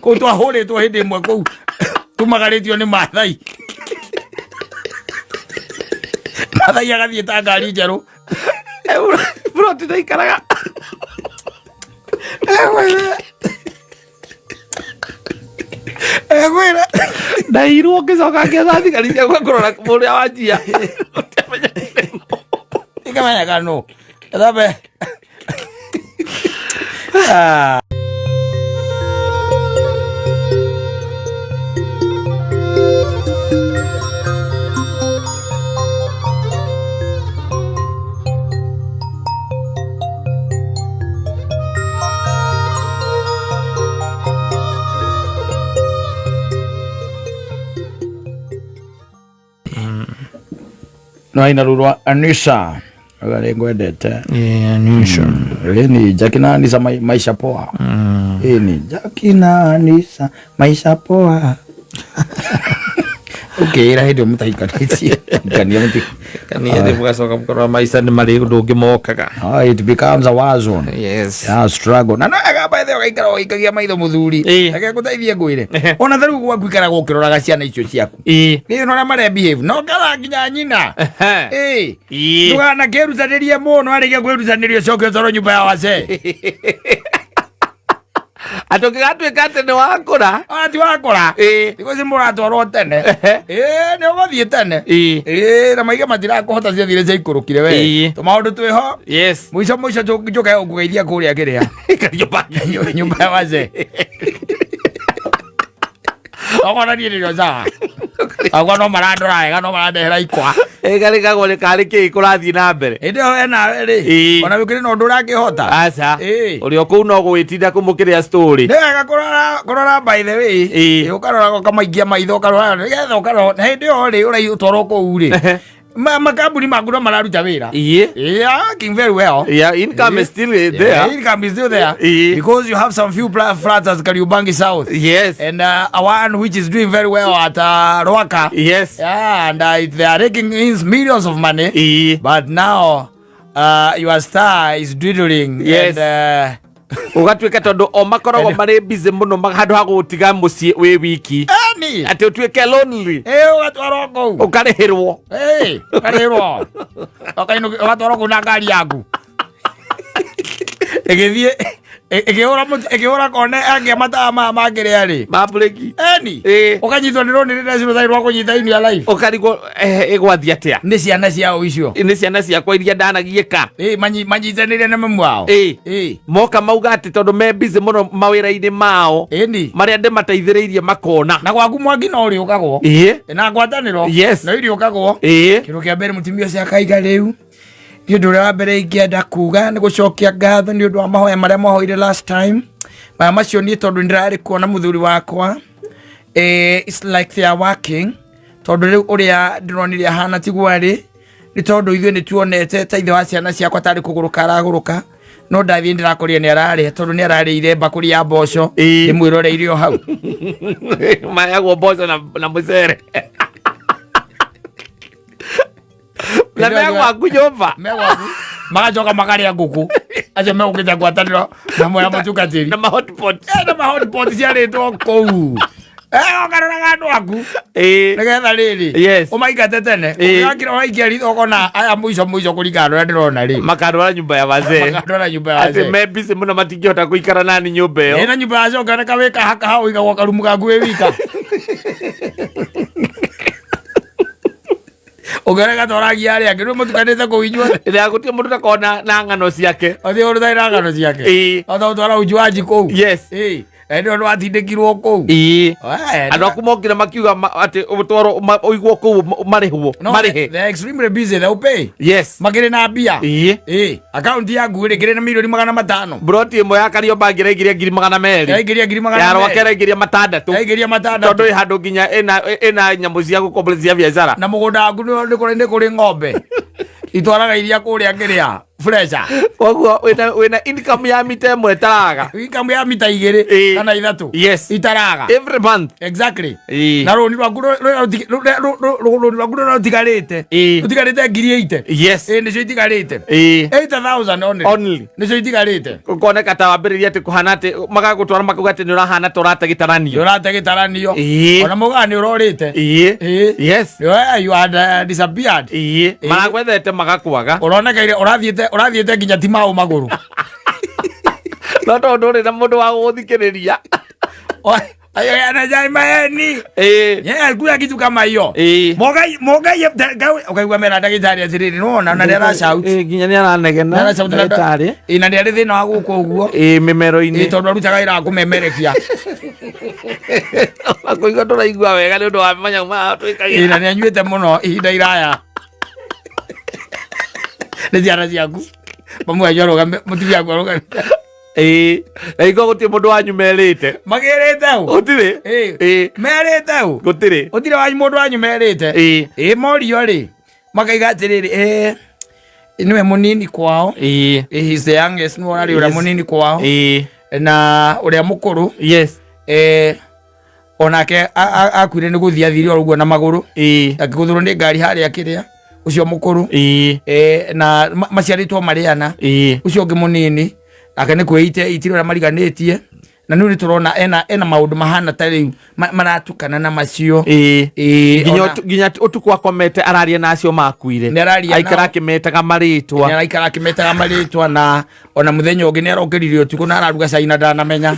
Kũu twahũrĩtwo hĩndĩ ĩmwe kũu tumagarĩtio nĩ Maathai. Maathai agathiĩ ta ngari njerũ. Bro, ndaikaraga. Egwĩra Ndairwo ngĩcoka ngĩetha thigari cia gũka kũrora ũrĩa wanjia. Ikamenyeka nũ. Thambe. Ah. No aina rũrwa Anisa uga nĩ ngwendete. Ĩni Jackie na Anisa maisha poa. Ĩni Jackie na Anisa maisha poa. Ũkĩĩra hĩndĩ ĩyo mũtahikanĩtie hikania mũti. Kania mũgacoka mũkarora maica nĩ marĩ ũndũ ũngĩ mokaga. Ah, it becomes a war zone. Yes. Yeah, struggle. Na no wega by the way ũgaikara ũgĩikagia maitho mũthuri. Ĩĩ. Reke ngũteithie ngwĩre. Ehe. Ona ta rĩu gwaku ikaraga ũkĩroraga ciana icio ciaku. Ĩĩ. Nĩ ũrĩa mare behave. No ngara nginya nyina. Ehe. Ĩĩ. Ĩĩ. Ndũganakĩrutanĩrie mũno, arĩkia kwĩrutanĩria ũcoke ũtwarwo nyũmba ya wazee. Atĩ ũngĩgatuĩka atĩ nĩ wakũra. Ona ti wakũra. Ĩĩ. Thikũ ici mũratwarwo tene. Ehe. Ĩĩ, nĩ ũgũthiĩ tene. Ĩĩ. Ĩĩ, na maige matirakũhota ciathire ciaikũrũkire we. Ĩĩ. Tũmaũndũ twĩho. Yes. Mũico mũico njũke ngũgeithia kũrĩa kĩrĩa. Kanyũmba. Nyũmba ya wazee. Okorwo niĩ nĩrĩo sawa. Okorwo no marandora wega no marandehera ikwa. Ĩkarigagwo nĩ karĩ kĩĩ kũrathiĩ na mbere. Hĩndĩ ĩyo we nawe rĩ, Ĩĩ. ona gũkĩrĩ na ũndũ ũrangĩhota. Aca. Ĩĩ. Ũrĩ o kũu no gũgĩtinda kũmũkĩrĩa story. Nĩ wega kũrora kũrora by the way. Ĩĩ. Ĩĩ, ũkarora ũkamaikia maitho ũkarora nĩgetha ũkarora na hĩndĩ ĩyo rĩ ũraitwarwo kũu rĩ. Makambuni maku no mararuta wĩra. Ĩĩ. Yeah, working very well. Yeah, income is still there. Yeah, income is still there. Ĩĩ. Because you have some few flats at Kariobangi South. Yes. And one which is doing very well at Ruaka. Yes. Yeah, and they are raking in millions of money. Ĩĩ. But now your star is dwindling. Yes. And, Ũgatuĩka tondũ o makoragwo marĩ busy mũno handũ ha gũgũtiga mũciĩ wĩ wiki. Eni. Atĩ ũtuĩke lonely. Eh, ũgatwarwo kũu. Ũkarĩhĩrwo. Eh, ũkarĩhĩrwo. Ũkainũki- Ũgatwarwo kũu na ngari yaku. Ĩgĩthiĩ ĩkĩhũra ĩkĩhũra kone angĩa matawa maya mangĩrĩa rĩ. Ma breki. Eni. Ĩĩ. Ũkanyitwo nĩ rũni rĩrĩa rũtarĩ rwa kũnyita in your life. Ũkarigwo ĩgwathiĩ atĩa? Nĩ ciana ciao icio. Nĩ ciana ciakwa iria ndanagiĩka. Ĩĩ, manyitanĩire na mamu wao. Ĩĩ. Ĩĩ. Moka mauga atĩ tondũ me busy mũno mawĩra-inĩ mao. Ĩni. Marĩa ndĩmateithĩrĩirie makona. Na gwaku mwaki no ũrĩũkagwo. Ĩĩ. Na ngwatanĩro. Yes. No iriũkagwo. Ĩĩ. Kĩndũ kĩa mbere mũtumia ũcio akaiga rĩu nĩ ũndũ ũrĩa wa mbere ingĩenda kuga nĩ gũcokia ngatho nĩ ũndũ wa mahoya marĩa mwahoire last time maya macio niĩ tondũ nĩndĩrarĩ kuona mũthuri wakwa it's like they are working tondũ rĩu ũrĩa ndĩronire ahana tiguo arĩ nĩ tondũ ithuĩ nĩ tuonete ta ithe wa ciana ciakwa tarĩ kũgũrũka aragũrũka no ndathiĩ ndĩrakorire nĩ ararĩa tondũ nĩ ararĩire mbakũri ya mboco Ĩĩ. ndĩmwĩroreire o hau Mayagwo mboco na mũcere. Na megwaku nyũmba. Megwaku magacoka makarĩa ngũkũ acio megũkĩte ngwatanĩro na mwena mũtungatĩri Na ma hotpot. Na ma hotpot ciarĩtwo kũu ũkaroraga andũ aku Ĩĩ. nĩgetha rĩrĩ Yes. ũmaingate tene Ĩĩ. ũgakira waikia ritho ũkona aya mũico mũico kũringana na ũrĩa ndĩrona rĩ Makandwara nyũmba ya wazee. makandwara nyũmba ya Atĩ wazee. me busy mũno matingĩhota gũikara nani nyũmba ĩyo. Ĩĩ, na nyũmba ya wazee ũkĩoneka wĩ kahakaha ũigagwo karumu gaku wĩ wika ũkĩoneka ta ũragia arĩa angĩ rĩu mũtukanĩte kũu inyuothe Ĩrĩa gũtirĩ mũndũ ũtakoragwo na ng'ano ciake. Ũthiĩ ũrutane na ng'ano ciake Ĩĩ. Ota gũtwara ujuaji kũu. Yes. Ĩĩ. Na hĩndĩ ĩyo nĩwatindĩkirwo kũu. Ĩĩ. Wee, Andũ aku mokire makiuga atĩ ũtwarwo ũigwo kũu marĩhwo No, marĩhe. they are extremely busy, they'll pay. Yes. Makĩrĩ na mbia. Ĩĩ. Ĩĩ. Akaunti yaku rĩ kĩrĩ na 500,000,000. Broti ĩmwe ya Kariobangi ĩraingĩria 200,000. Yaingĩria ngiri magana Ya Rwake merĩ. ĩraingĩria 600. Yaingĩria 600. Tondũ ĩ handũ nginya ĩna nyamũ cia gũkomborithia cia biacara. Na mũgũnda waku nĩ kũrĩ ng'ombe. Itwaraga iria kũrĩa kĩrĩa. Fresha. Koguo wĩna income ya mita ĩmwe ĩtaraga. Income ya mita igĩrĩ Ĩĩ. kana ithatũ. Yes. Itaraga. Every month. Exactly. Ĩĩ. Na rũni rwaku rũni rwaku rũrĩa rũtigarĩte. Ĩĩ. Rũtigarĩte 80,000. Yes. Ĩĩ nĩcio itigarĩte. Ĩĩ. 80,000 only. Only. Nĩcio itigarĩte. Ũkoneka ta wambĩrĩria atĩ kũhana atĩ magagũtwara makauga atĩ nĩ ũrahana ta ũrate gĩtaranio. Ũrate gĩtaranio. Ĩĩ. Ona maugaga nĩ ũrorĩte. Ĩĩ. Ĩĩ. Yes. You had disappeared. Ĩĩ. Ĩĩ. Maragwethete magakwaga. Ũronekeire ũrathiĩte ũrathiĩte nginya ti maũ magũrũ. No tondũ ndũrĩ na mũndũ wa gũgũthikĩrĩria. Anajai maeni. Ĩĩ. Yeah, kula kitu kama hiyo. Ĩĩ. Mogai mogai ukaigua mera ndagĩtarĩ atĩrĩrĩ nĩwona na nĩara shout. Ĩĩ, nginya nĩ aranegena. Nĩ ara-shout na Ndagĩtarĩ. Ĩĩ, na nĩarĩ thĩna wa gũkũ ũguo. Ĩĩ, mĩmero-inĩ. Ĩĩ, tondũ arutaga wĩra wa kũmemerekia. Kũigua tũraigua wega nĩ ũndũ wa manyamũ maya Ĩĩ, twĩkagĩra. na nĩanyuĩte mũno ihinda iraya. Nĩ ciana ciaku. Mamu wanyu arũgame, mũtumia waku arũgame. Ĩĩ. Na hingo gũtirĩ mũndũ wanyu merĩte. Magĩrĩte ũ? Gũtirĩ. Ĩĩ. Ĩĩ. Merĩte ũ? Gũtirĩ. Gũtirĩ wanyu mũndũ wanyu merĩte. Ĩĩ. Ĩĩ morio rĩ, makaiga atĩrĩrĩ, nĩwe mũnini kwao. Ĩĩ. He is the youngest, nĩwe ũrarĩ ũrĩa Yes. mũnini kwao. Ĩĩ. Na ũrĩa mũkũrũ, Yes. onake akuire nĩ gũthiĩ athire oro ũguo na magũrũ. Ĩĩ. Akĩgũthũrwo nĩ ngari harĩa kĩrĩa, ũcio mũkũrũ. Ĩĩ. Na maciarĩtwo marĩ ana. Ĩĩ. Ũcio ũngĩ mũnini, nake nĩ kwĩite itire ũrĩa mariganĩtie. Na nĩ tũrona ena maũndũ mahana ta rĩu maratukana na macio. Ĩĩ. Ĩĩ, Nginya ona nginya ũtukũ akomete araria na acio makuire. Nĩ araria Aikara nao. akĩmetaga marĩtwa. Nĩ araikara akĩmetaga marĩtwa na ona mũthenya ũngĩ nĩ arokĩrire ũtukũ na araruga cai na ndanamenya.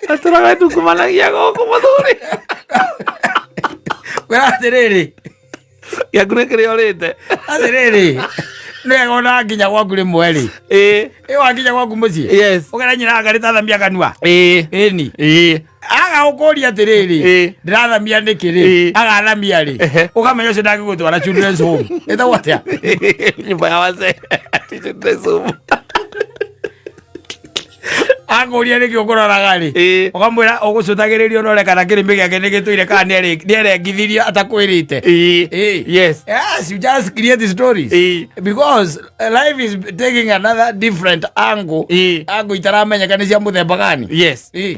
Atũraga tukumanagia gũkũ mũthuri. Kwĩra atĩrĩrĩ. Gĩaku nĩ kĩrĩa ũrĩte. Atĩrĩrĩ. Nĩ wega nginya gwaku rĩmwe rĩ. Ĩĩ. Ĩ wakinya gwaku mũciĩ. Yes. Ũkera nyina anga rĩtathamia kanua. Ĩĩ. Ĩni. Ĩĩ. Aga ũkũria atĩrĩrĩ. Ĩĩ. Ndĩrathamia nĩkĩ rĩ? Ĩĩ. Agathamia rĩ? Ehe. Ũkamenya ũcio ndangĩgũtwara children's home. Ĩtagwo atĩa? Nyũmba ya wazee. Children's home. Akũria nĩkĩ ũkũroraga rĩ? Ĩĩ. Ũkamwĩra ũgũcũthagĩrĩria ũrore kana kĩrĩmĩ gĩake nĩ gĩtũire kana nĩerengithirie atakwĩrĩte. Ĩĩ. Ĩĩ. Yes. Yes, you just create stories. Ĩĩ. Because life is taking another different angle. Ĩĩ. Angle itaramenyeka nĩ cia mũthemba gani. Yes. Ĩĩ.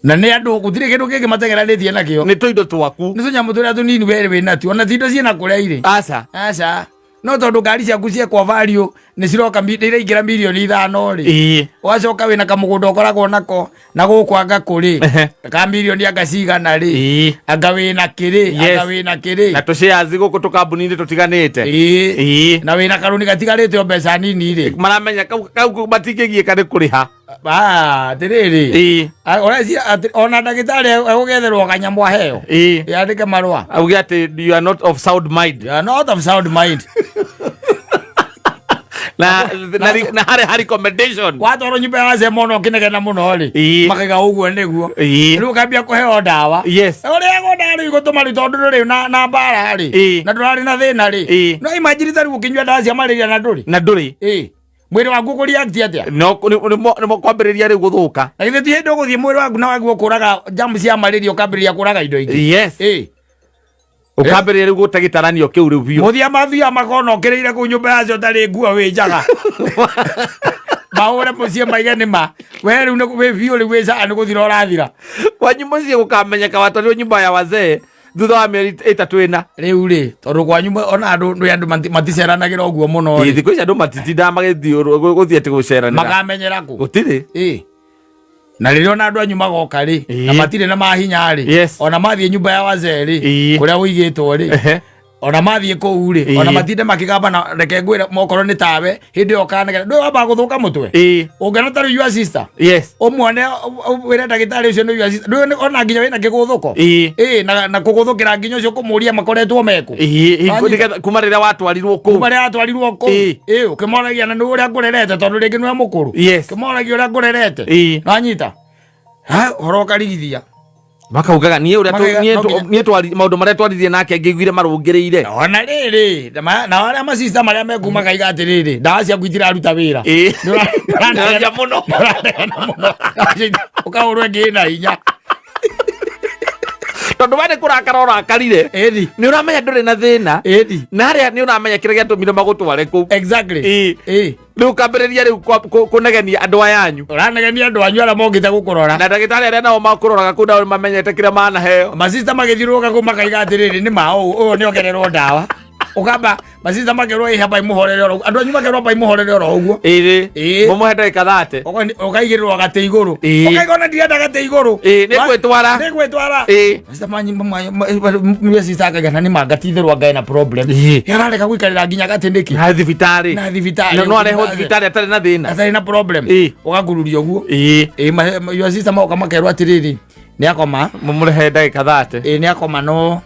Na nĩ andũ gũtirĩ kĩndũ kĩngĩ mategeranĩtie nakĩo. Nĩ tũindo twaku. Nĩ tũnyamũ tũrĩa tũnini we wĩ natuo ona ti indo ciĩna kũrĩa irĩ. Aca. Aca. No tondũ ngari ciaku ciekwo value nĩ ciroka nĩ iraingĩra mirioni 5 rĩ. Ĩĩ. Ũgacoka wĩna kamũgũnda ũkoragwo nako na gũkũ anga kũrĩ. Ehe. Ka mirioni anga cigana rĩ. Ĩĩ. Anga wĩna kĩrĩ. Yes. Anga wĩna kĩrĩ. Na tũshares gũkũ tũkambuni-inĩ tũtiganĩte. Ĩĩ. Ĩĩ. Na wĩna karũni gatigarĩte o mbeca nini rĩ. Maramenya kau kau matingĩgiĩka nĩ kũrĩha. Ah, atĩrĩrĩ. Ĩĩ. Ah, ũreciria atĩ ona ndagĩtarĩ egũgetherwo kanyamũ aheo. Ĩĩ. Yandĩke marũa. Auge atĩ you are not of sound mind. You are not of sound mind. Na harĩ ha recommendation. Watwarwo nyũmba ya wazee mũno ũkĩnegena mũno rĩ. Ĩĩ. Makaiga ũguo nĩguo. Ĩĩ. Rĩu ũkambia kũheo ndawa. Yes. Ũrĩagwo ndawa rĩu igũtũma rĩu tondũ ndũrĩ na mbara rĩ. Ĩĩ. Na ndũrarĩ na thĩna rĩ. Ĩĩ. No imagine ta rĩu ũkĩnyua ndawa cia malaria na ndũrĩ. Na ndũrĩ. Ĩĩ. Mwĩrĩ waku ũkũreact atĩa? No nĩ kwambĩrĩria rĩu gũthũka. Na githĩ ti hĩndĩ ũgũthiĩ mwĩrĩ waku na waguo kũraga germs cia malaria ũkambĩrĩria kũraga indo ingĩ. Yes. Ĩĩ. Ũkambĩrĩria rĩu gũte gĩtaranio kĩu rĩu biũ. Mũthia mathia makona ũkĩrĩire kũu nyũmba yacio ũtarĩ nguo wĩ njaga. Mahũre mũciĩ maige nĩ ma. We rĩu nĩ wĩ biũ rĩu wĩ caa nĩ gũthira ũrathira. Kwanyu mũciĩ gũkamenyeka watwarirwo nyũmba ya wazee thutha wa mĩeri 3 ĩna. Rĩu rĩ tondũ kwanyu ona andũ nĩ andũ maticeranagĩra ũguo mũno Ĩĩ, rĩ. thikũ ici andũ matitindaga magĩthiĩ gũthiĩ atĩ gũceranĩra. Makamenyera kũ? Gũtirĩ. Ĩĩ. Na rĩrĩa ona andũ anyu magoka rĩ na Ĩĩ. matirĩ na mahinya rĩ Yes. ona mathiĩ nyũmba ya wazee rĩ Ĩĩ. kũrĩa ũigĩtwo rĩ Ehe. ona mathiĩ kũu rĩ Ĩĩ. ona matinde makĩgamba na reke ngwĩre mokorwo nĩ tawe hĩndĩ ĩyo ũkanegera ndũĩ wambaga gũthũka mũtwe Ĩĩ. ũngĩona ta rĩu your sister Yes. ũmuone wĩre ndagĩtarĩ ũcio nĩ your sister ndũĩ ona nginya wĩna kĩgũthũko Ĩĩ. ĩĩ na kũgũthũkĩra nginya ũcio kũmũria makoretwo mekũ Ĩĩ, hingo Wanyita? nĩgetha- kuma rĩrĩa watwarirwo kũu. kuma rĩrĩa atwarirwo kũu Ĩĩ. ĩĩ ũkĩmoragia na nĩ ũrĩa ngũrerete tondũ rĩngĩ nĩwe mũkũrũ Yes. ũkĩmoragia ũrĩa ngũrerete Ĩĩ. wanyita Ha, ũhoro ũkarigithia Makaugaga niĩ ũrĩa Makauga, niĩ no nginya- niĩ maũndũ marĩa twaririe nake ngĩiguire marũngĩrĩire. Ona rĩrĩ na arĩa macista marĩa mekuma kaiga atĩrĩrĩ ndawa ciaku itiraruta wĩra. Ĩĩ. Nĩũranegena mũno. Nĩũranegena mũno. Ũkahũrwo ĩngĩ ĩna hinya. Tondũ we nĩ kũrakara ũrakarire. Ĩni. Nĩ ũramenya ndũrĩ na thĩna. Ĩni. Na harĩa nĩ ũramenya kĩrĩa gĩatũmire magũtware kũu. Exactly. Ĩĩ. Ĩĩ. Rĩu ũkambĩrĩria rĩu kũnegenia andũ aya anyu. Ũranegenia andũ anyu arĩa mokĩte gũkũrora. Na ndagĩtarĩ arĩa nao makũroraga kũu nao nĩmamenyete kĩrĩa manaheo. Masista magĩthiũrũrũka kũu makaiga atĩrĩrĩ nĩ ma ũũ ũyũ nĩongererwo ndawa. Ũkamba masista makerwo ĩ hamba imũhorere oro andũ anyu makerwo amba imũhorere oro ũguo. Ĩĩ. Ĩĩ. Mũmũhe ndagĩka 30. Ũkaigĩrĩrwo gatĩ igũrũ. Ĩĩ. Ũkaiga ona ndirenda gatĩ igũrũ. Ĩĩ, nĩngwĩtwara. Nĩngwĩtwara. Ĩĩ. Masista manyu sister akaiga na nĩ ma ngatitherwo anga ena problem. Ĩĩ. Ararega gũikarĩra nginya gatĩ nĩkĩ? Na thibitarĩ. Na thibitarĩ. Na no arehwo thibitarĩ atarĩ na thĩna. Atarĩ na problem. Ĩĩ. Ũgakururia ũguo. Ĩĩ. Ĩĩ, your sister moka makerwo atĩrĩrĩ nĩ akoma. Mũmũrehe ndagĩka 30. Ĩĩ nĩ akoma no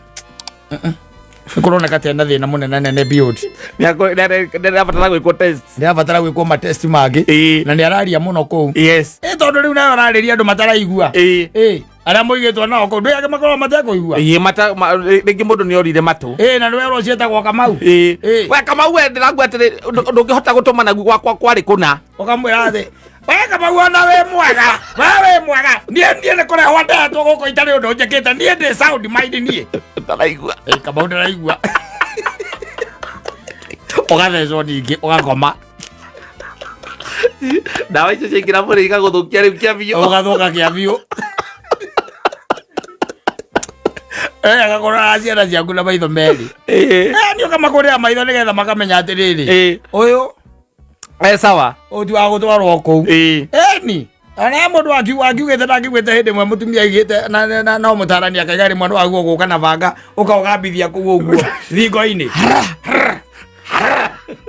nĩ kũroneka ta ena thĩna mũnene nene biũ. Nĩarabatara gwĩkwo test. Nĩarabatara gwĩkwo ma test mangĩ. Ĩĩ. Na nĩ araria mũno kũu. Yes. Ĩ tondũ rĩu nawe ũrarĩria andũ mataraigua. Ĩĩ. Ĩ arĩa mũigĩtwo nao kũu ndũĩ angĩ makoragwo matekũigua. Ĩĩ mata rĩngĩ mũndũ nĩ orire matũ. Ĩ na nĩwe ũrĩa ũciĩtagwo Kamau. Ĩĩ. Ĩĩ. We Kamau we ndĩragua atĩrĩ ndũngĩhota gũtũma naguo gwakwa kwarĩ kũna. Ũkamwĩra atĩ we Kamau ona wĩ mwega we wĩ mwega niĩ niĩ nĩ kũrehwo ndetwo gũkũ itarĩ ũndũ njĩkĩte niĩ ndĩ sound mind niĩ. Ndaraigua. Ĩ Kamau ndaraigua. Ũgathecwo ningĩ ũgakoma. Ndawa icio ciaingĩra mwĩrĩ igagũthũkia rĩu kĩa biũ. Ũgathũka kĩa biũ. Agakũrora ciana ciaku na maitho merĩ. Ĩĩ. Nĩ ũkamakũrĩra maitho nĩgetha makamenya atĩrĩrĩ. Ĩĩ. Ũyũ Eh, sawa. ũyũ ti wa gũtwarwo kũu. Ĩĩ. Ĩni. Ona mũndũ akiugĩte ndakiugĩte hĩndĩ ĩmwe mũtumia aigĩte na no mũtarani akaiga rĩmwe no aguo gũka na banga ũkaũgambithia kũu ũguo thingo-inĩ.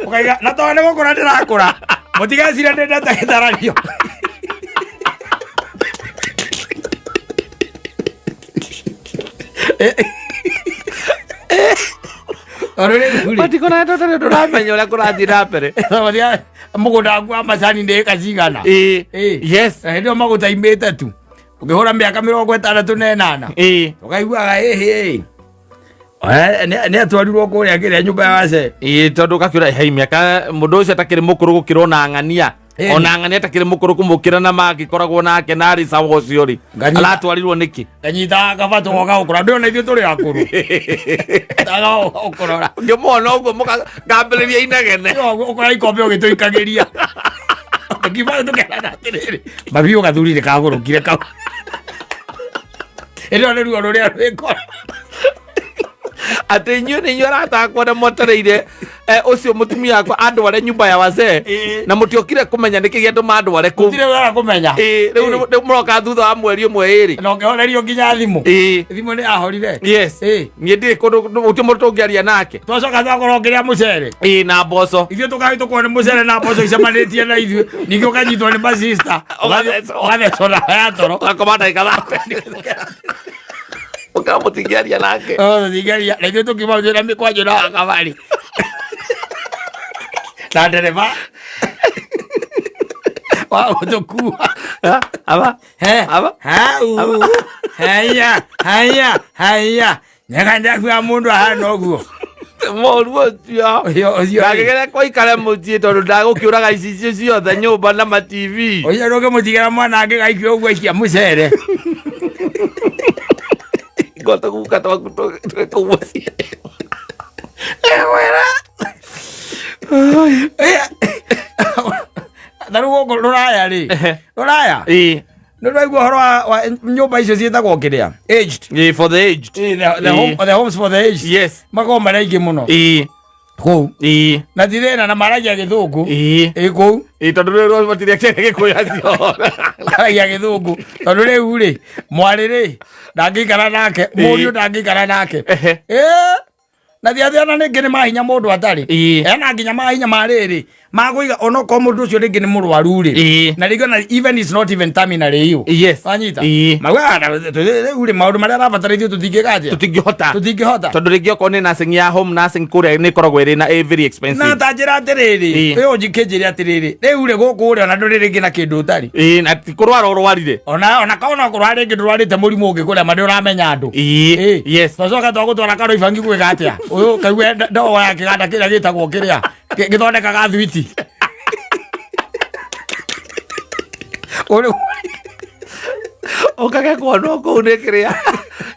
Ũkaiga na tondũ nĩ gũkũra ndĩrakũra mũtigecirie ndĩndete gĩtaranio. Tondũ rĩu rĩ, Matikona tondũ ndũramenya ũrĩa kũrathiĩ na mbere. tondũ mũgũnda waku wa macani nĩ ĩka cigana. Ĩĩ. Ĩĩ. Yes. Na hĩndĩ ĩyo maguta imĩte tu ũkĩhũra mĩaka 68 Ĩĩ. ũkaiguaga ĩhĩ nĩ atwarirwo kũrĩa kĩrĩa nyũmba ya wace. Ĩĩ, tondũ ũgakĩũra hei mĩaka mũndũ ũcio atakĩrĩ mũkũrũ gũkĩra ona ng'ania. Ĩĩ. Ona ng'ania atakĩrĩ mũkũrũ kũmũkĩra na mangĩkoragwo nake na arĩ sawa ũcio rĩ. Nganyita. Aratwarirwo nĩkĩ? Kanyita kabato goka gũkũra ndĩ ona ithuĩ tũrĩ akũrũ ũkũrora. Ngĩmuona ũguo mũkambĩrĩria inegene. Ũkora ikombe ũgĩtũikagĩria tũkiuma tũkerana atĩrĩrĩ, mabiũ gathuri nĩ kagũrũkire kau. Ĩno nĩ ruo rũrĩa rwĩkora. Atĩ inyuĩ nĩ inyuĩ arata akwa na mwetereire ũcio mũtumia wakwa andware nyumba ya wazee. Ĩĩ. Na mũtiokire kũmenya nĩkĩ gĩatũma andware kũu. Gũtirĩ wega kũmenya. Ĩĩ, rĩu rĩu mũroka thutha wa mweri ũmwe ĩrĩ. Na ũkĩhorerio nginya thimũ. Ĩĩ. Thimũ nĩ yahorire. Yes. Ĩĩ. Niĩ ndirĩ kũndũ gũtirĩ mũndũ tũngĩaria nake. Twacoka twakorwo ũkĩrĩa mũcere. Ĩĩ, na mboco. Ithuĩ tũkahĩtũkwo nĩ mũcere na mboco icemanĩtie na ithuĩ, ningĩ ũkanyitwo nĩ masista. Ũgathecwo. Ũgathecwo na ya toro. Ũgakoma ndagĩka thate. Ũkera mũtingĩaria nake. Oh, tũtingĩaria na ithuĩ tũkiuma twĩna mĩkwanjũ na wakabari na ndereba wa gũtũkua. Ha? Aba? He. Aba? Hau. Haya, haya, haya. Nyaka ndakua mũndũ ahana ũguo. Mũru ũcio. Ũcio ũcio. Ndangĩgeria kũikara mũciĩ tondũ ndagũkĩũraga icicio ciothe nyũmba na ma TV. Ũcio ndũngĩmũtigĩra mwana angĩgaikio ũguo aikia mũcere. Ngota guka twaku twĩ kũu mũciĩ. Ta rĩu gũkũ rũraya rĩ. Rũraya. Ĩĩ. Nĩ ũraigua ũhoro wa nyũmba icio ciĩtagwo kĩrĩa? Aged. Ĩĩ, for the aged. Ĩĩ, the homes for the aged. Yes. Makoragwo marĩ aingĩ mũno. Ĩĩ. Kũu. Ĩĩ. Na ti thĩna na maragia gĩthũngũ. Ĩĩ. Ĩ kũu. Ĩĩ, tondũ rĩu matirĩ akĩaria Gĩkũyũ acio. Maragia gĩthũngũ. Tondũ rĩu rĩ, mwarĩ rĩ, ndangĩikara nake, mũriũ ndangĩikara nake. Ehe. Ĩĩ. Na thiathiana ningĩ nĩ mahinya mũndũ atarĩ. Ĩĩ. Ena nginya mahinya ma rĩrĩ magũiga onokorwo mũndũ ũcio rĩngĩ nĩ mũrwaru rĩ. Ĩĩ. Na rĩngĩ ona even is not even terminally ill. Yes. Wanyita? Ĩĩ. Maugaga na rĩu rĩ maũndũ marĩa arabatara ithuĩ tũtingĩka atĩa? Tũtingĩhota. Tũtingĩhota. Tondũ rĩngĩ okorwo nĩ nursing ya home nursing kũrĩa nĩ ĩkoragwo ĩrĩ na ĩ very expensive. Na ta njĩra atĩrĩrĩ, Ĩĩ. ũyũ njikĩnjĩre atĩrĩrĩ, rĩu rĩ gũkũ rĩ ona ndũrĩ rĩngĩ na kĩndũ ũtarĩ. Ĩĩ, na ti kũrwara ũrwarire. Ona ka ona kũrwara rĩngĩ ndũrwarĩte mũrimũ ũngĩ kũrĩa ma ndũramenya andũ. Ĩĩ. Ĩĩ. Yes. Twacoka twagũtwara karo ibangi gwĩka atĩa? Ũyũ kaigue ndogo ya kĩganda kĩrĩa gĩtagwo kĩrĩa gĩthondekaga thwiti. Ũrĩ Ũkage kuonwo kũu nĩ kĩrĩa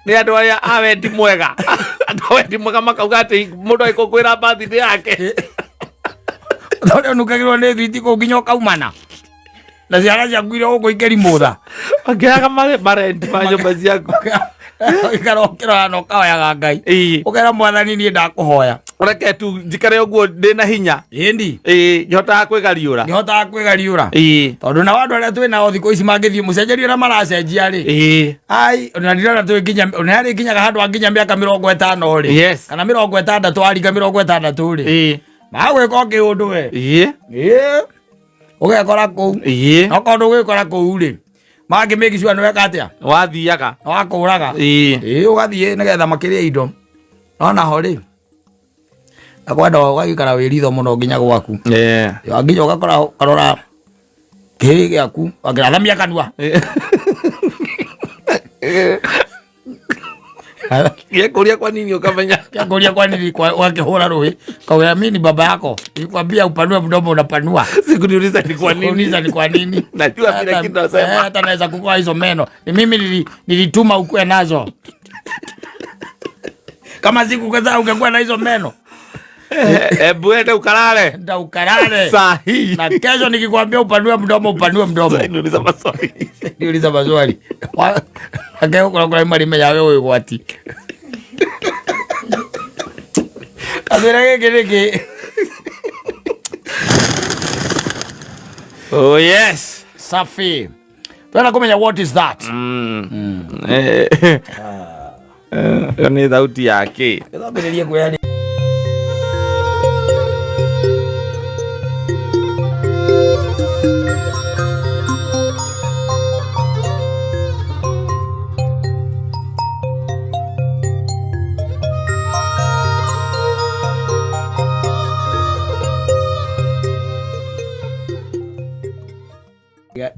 nĩ andũ arĩa a wendi mwega. Andũ a wendi mwega makauga atĩ mũndũ agĩkũngũĩra birthday yake. Tondũ ũnukagĩrwo nĩ thwiti kũu nginya ũkaumana. Na ciana ciaku iria gũkũ ikĩrimũtha. Makĩoyaga marenti ma nyũmba ciaku. Ũikara ũkĩrora na ũkahoyaga Ngai. Ĩĩ. Ũkera Mwathani niĩ ndakũhoya. Reke tu njikare ũguo ndĩ na hinya. Ĩndi. Ĩĩ, ngihotaga kwĩgariũra. Ngĩhotaga kwĩgariũra. Ĩĩ. Tondũ nao andũ arĩa twĩ nao thikũ ici mangĩthiĩ mũcenjerie ũrĩa maracenjia rĩ. Ĩĩ. Ai, ona ndirona twĩ nginya ona harĩ nginyaga handũ ha nginya mĩaka 50 rĩ. Yes. Kana 60 aringa 60 rĩ. Ĩĩ. Magwĩka o kĩũndũ we. Ĩĩ. Ĩĩ. Ũgekora kũu. Ĩĩ. No korwo ndũgwĩkora kũu rĩ. Mangĩ make sure nĩ weka atĩa? Wathiaga. Wakũraga. Ĩĩ. Ĩĩ ũgathiĩ nĩgetha makĩrĩe indo. No naho rĩ. Nakwenda ũgagĩikara wĩ ritho mũno nginya gwaku. Ĩĩ. Nginya ũgakora ũkarora kĩhĩ gĩaku wakĩrathamia kanua. Gĩekũria kwa nini ũkamenya. Kĩakũria kwa nini wakĩhũra rũhĩ kauya mimi ni baba yako nilikwambia upanue mdomo unapanua. Sikuniuliza ni kwa nini. Sikuniuliza ni kwa nini. Najua vile kitu nasema. Hata naweza kukoa hizo meno. Ni mimi nilituma ukue nazo. Kama siku kadhaa ungekuwa na hizo meno. Ebu ende ukalale. Nda ukalale. Sahi. Na kesho nikikwambia upanue mdomo, upanue mdomo. Niuliza maswali. Niuliza maswali. Akeo kuna kuna imari meya wewe gwati. Athira gĩkĩ nĩkĩ? Oh yes. Safi. Twenda kũmenya what is that? Ĩyo nĩ thauti ya kĩ? Gĩthambĩrĩrie kwĩyaria.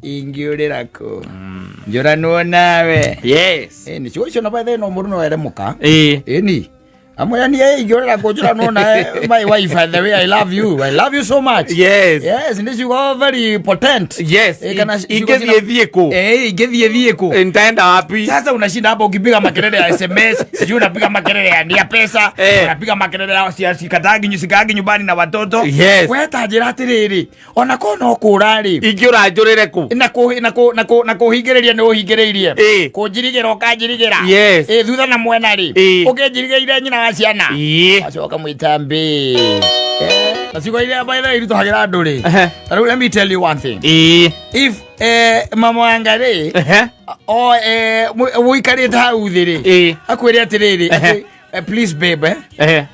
Ingĩũrĩra kũ njũranwo nawe? Yes. Ĩni, ciugo icio na by the way no mũndũ no ere mũka. Ĩĩ. Ĩni, amwĩra niĩ ingĩũrĩra kũ njũranwo nawe, my wife, the way I love you, I love you so much. Yes, nĩ ciugo very potent. Kana ciugo Ingĩthiĩ thiĩ kũ? Ingĩthiĩ thiĩ kũ? Nitaenda wapi? Sasa unashinda hapo ukipiga makelele ya SMS, sijui unapiga makelele ya nia pesa, unapiga makelele ya sikatagi sikagi nyumbani na watoto. We ta njĩra atĩrĩrĩ, ona ko no kũra rĩ, Ingĩũra njũrĩre kũ? Na kũ na kũ na kũ na kũhingĩrĩria nĩ ũhingĩrĩirie. Kũnjirigĩra ũkanjirigĩra. Thutha na mwena rĩ, ũkĩnjirigĩire nyina wa ciana. Acoka mwĩta mbĩ. Na ciugo iria by the way irutũhagĩra andũ rĩ. Ta rĩu let me tell you one thing. If mama wanga rĩ, o ũikarĩte hau thĩ rĩ, akwĩre atĩrĩrĩ, atĩ, please babe,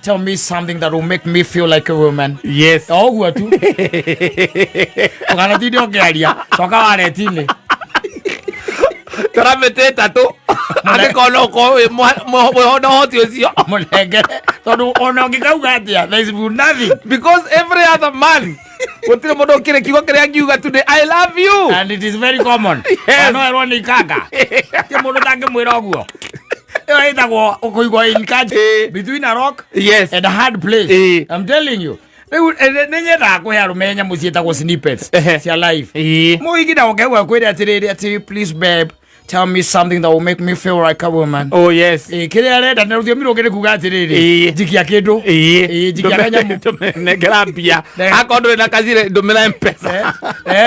tell me something that will make me feel like a woman. O ũguo tu, ũkanatinde ũkĩaria, coka wareti-inĩ. Tora mĩtĩ ĩtatũ angĩkorwo no ũkorwo wĩ wĩho na ũhoti ũcio. Mũnengere, tondũ ona ũngĩkauga atĩa, there is nothing. Because every other man, gũtirĩ mũndũ ũkĩrĩ kiugo kĩrĩa angiuga today, "I love you." And it is very common. No erwo nĩ ikanga ti mũndũ tangĩmwĩra ũguo. Ĩyo ĩtagwo kũigwo in catch between a rock and a hard place. I'm telling you, rĩu nĩ nyendaga kũhe arũme nyamũ ciĩtagwo snippets cia life. Mũhiki na ũkeigua kwĩre atĩrĩrĩ, atĩ please babe, tell me something that will make me feel like a woman. Oh yes. Kĩrĩa arenda na rũthiomi rũngĩ nĩ kuga atĩrĩrĩ, njikia kĩndũ. Njikia kanyamũ. Nengera mbia. Akorwo ndũrĩ na kacire, ndũmĩra Mpesa.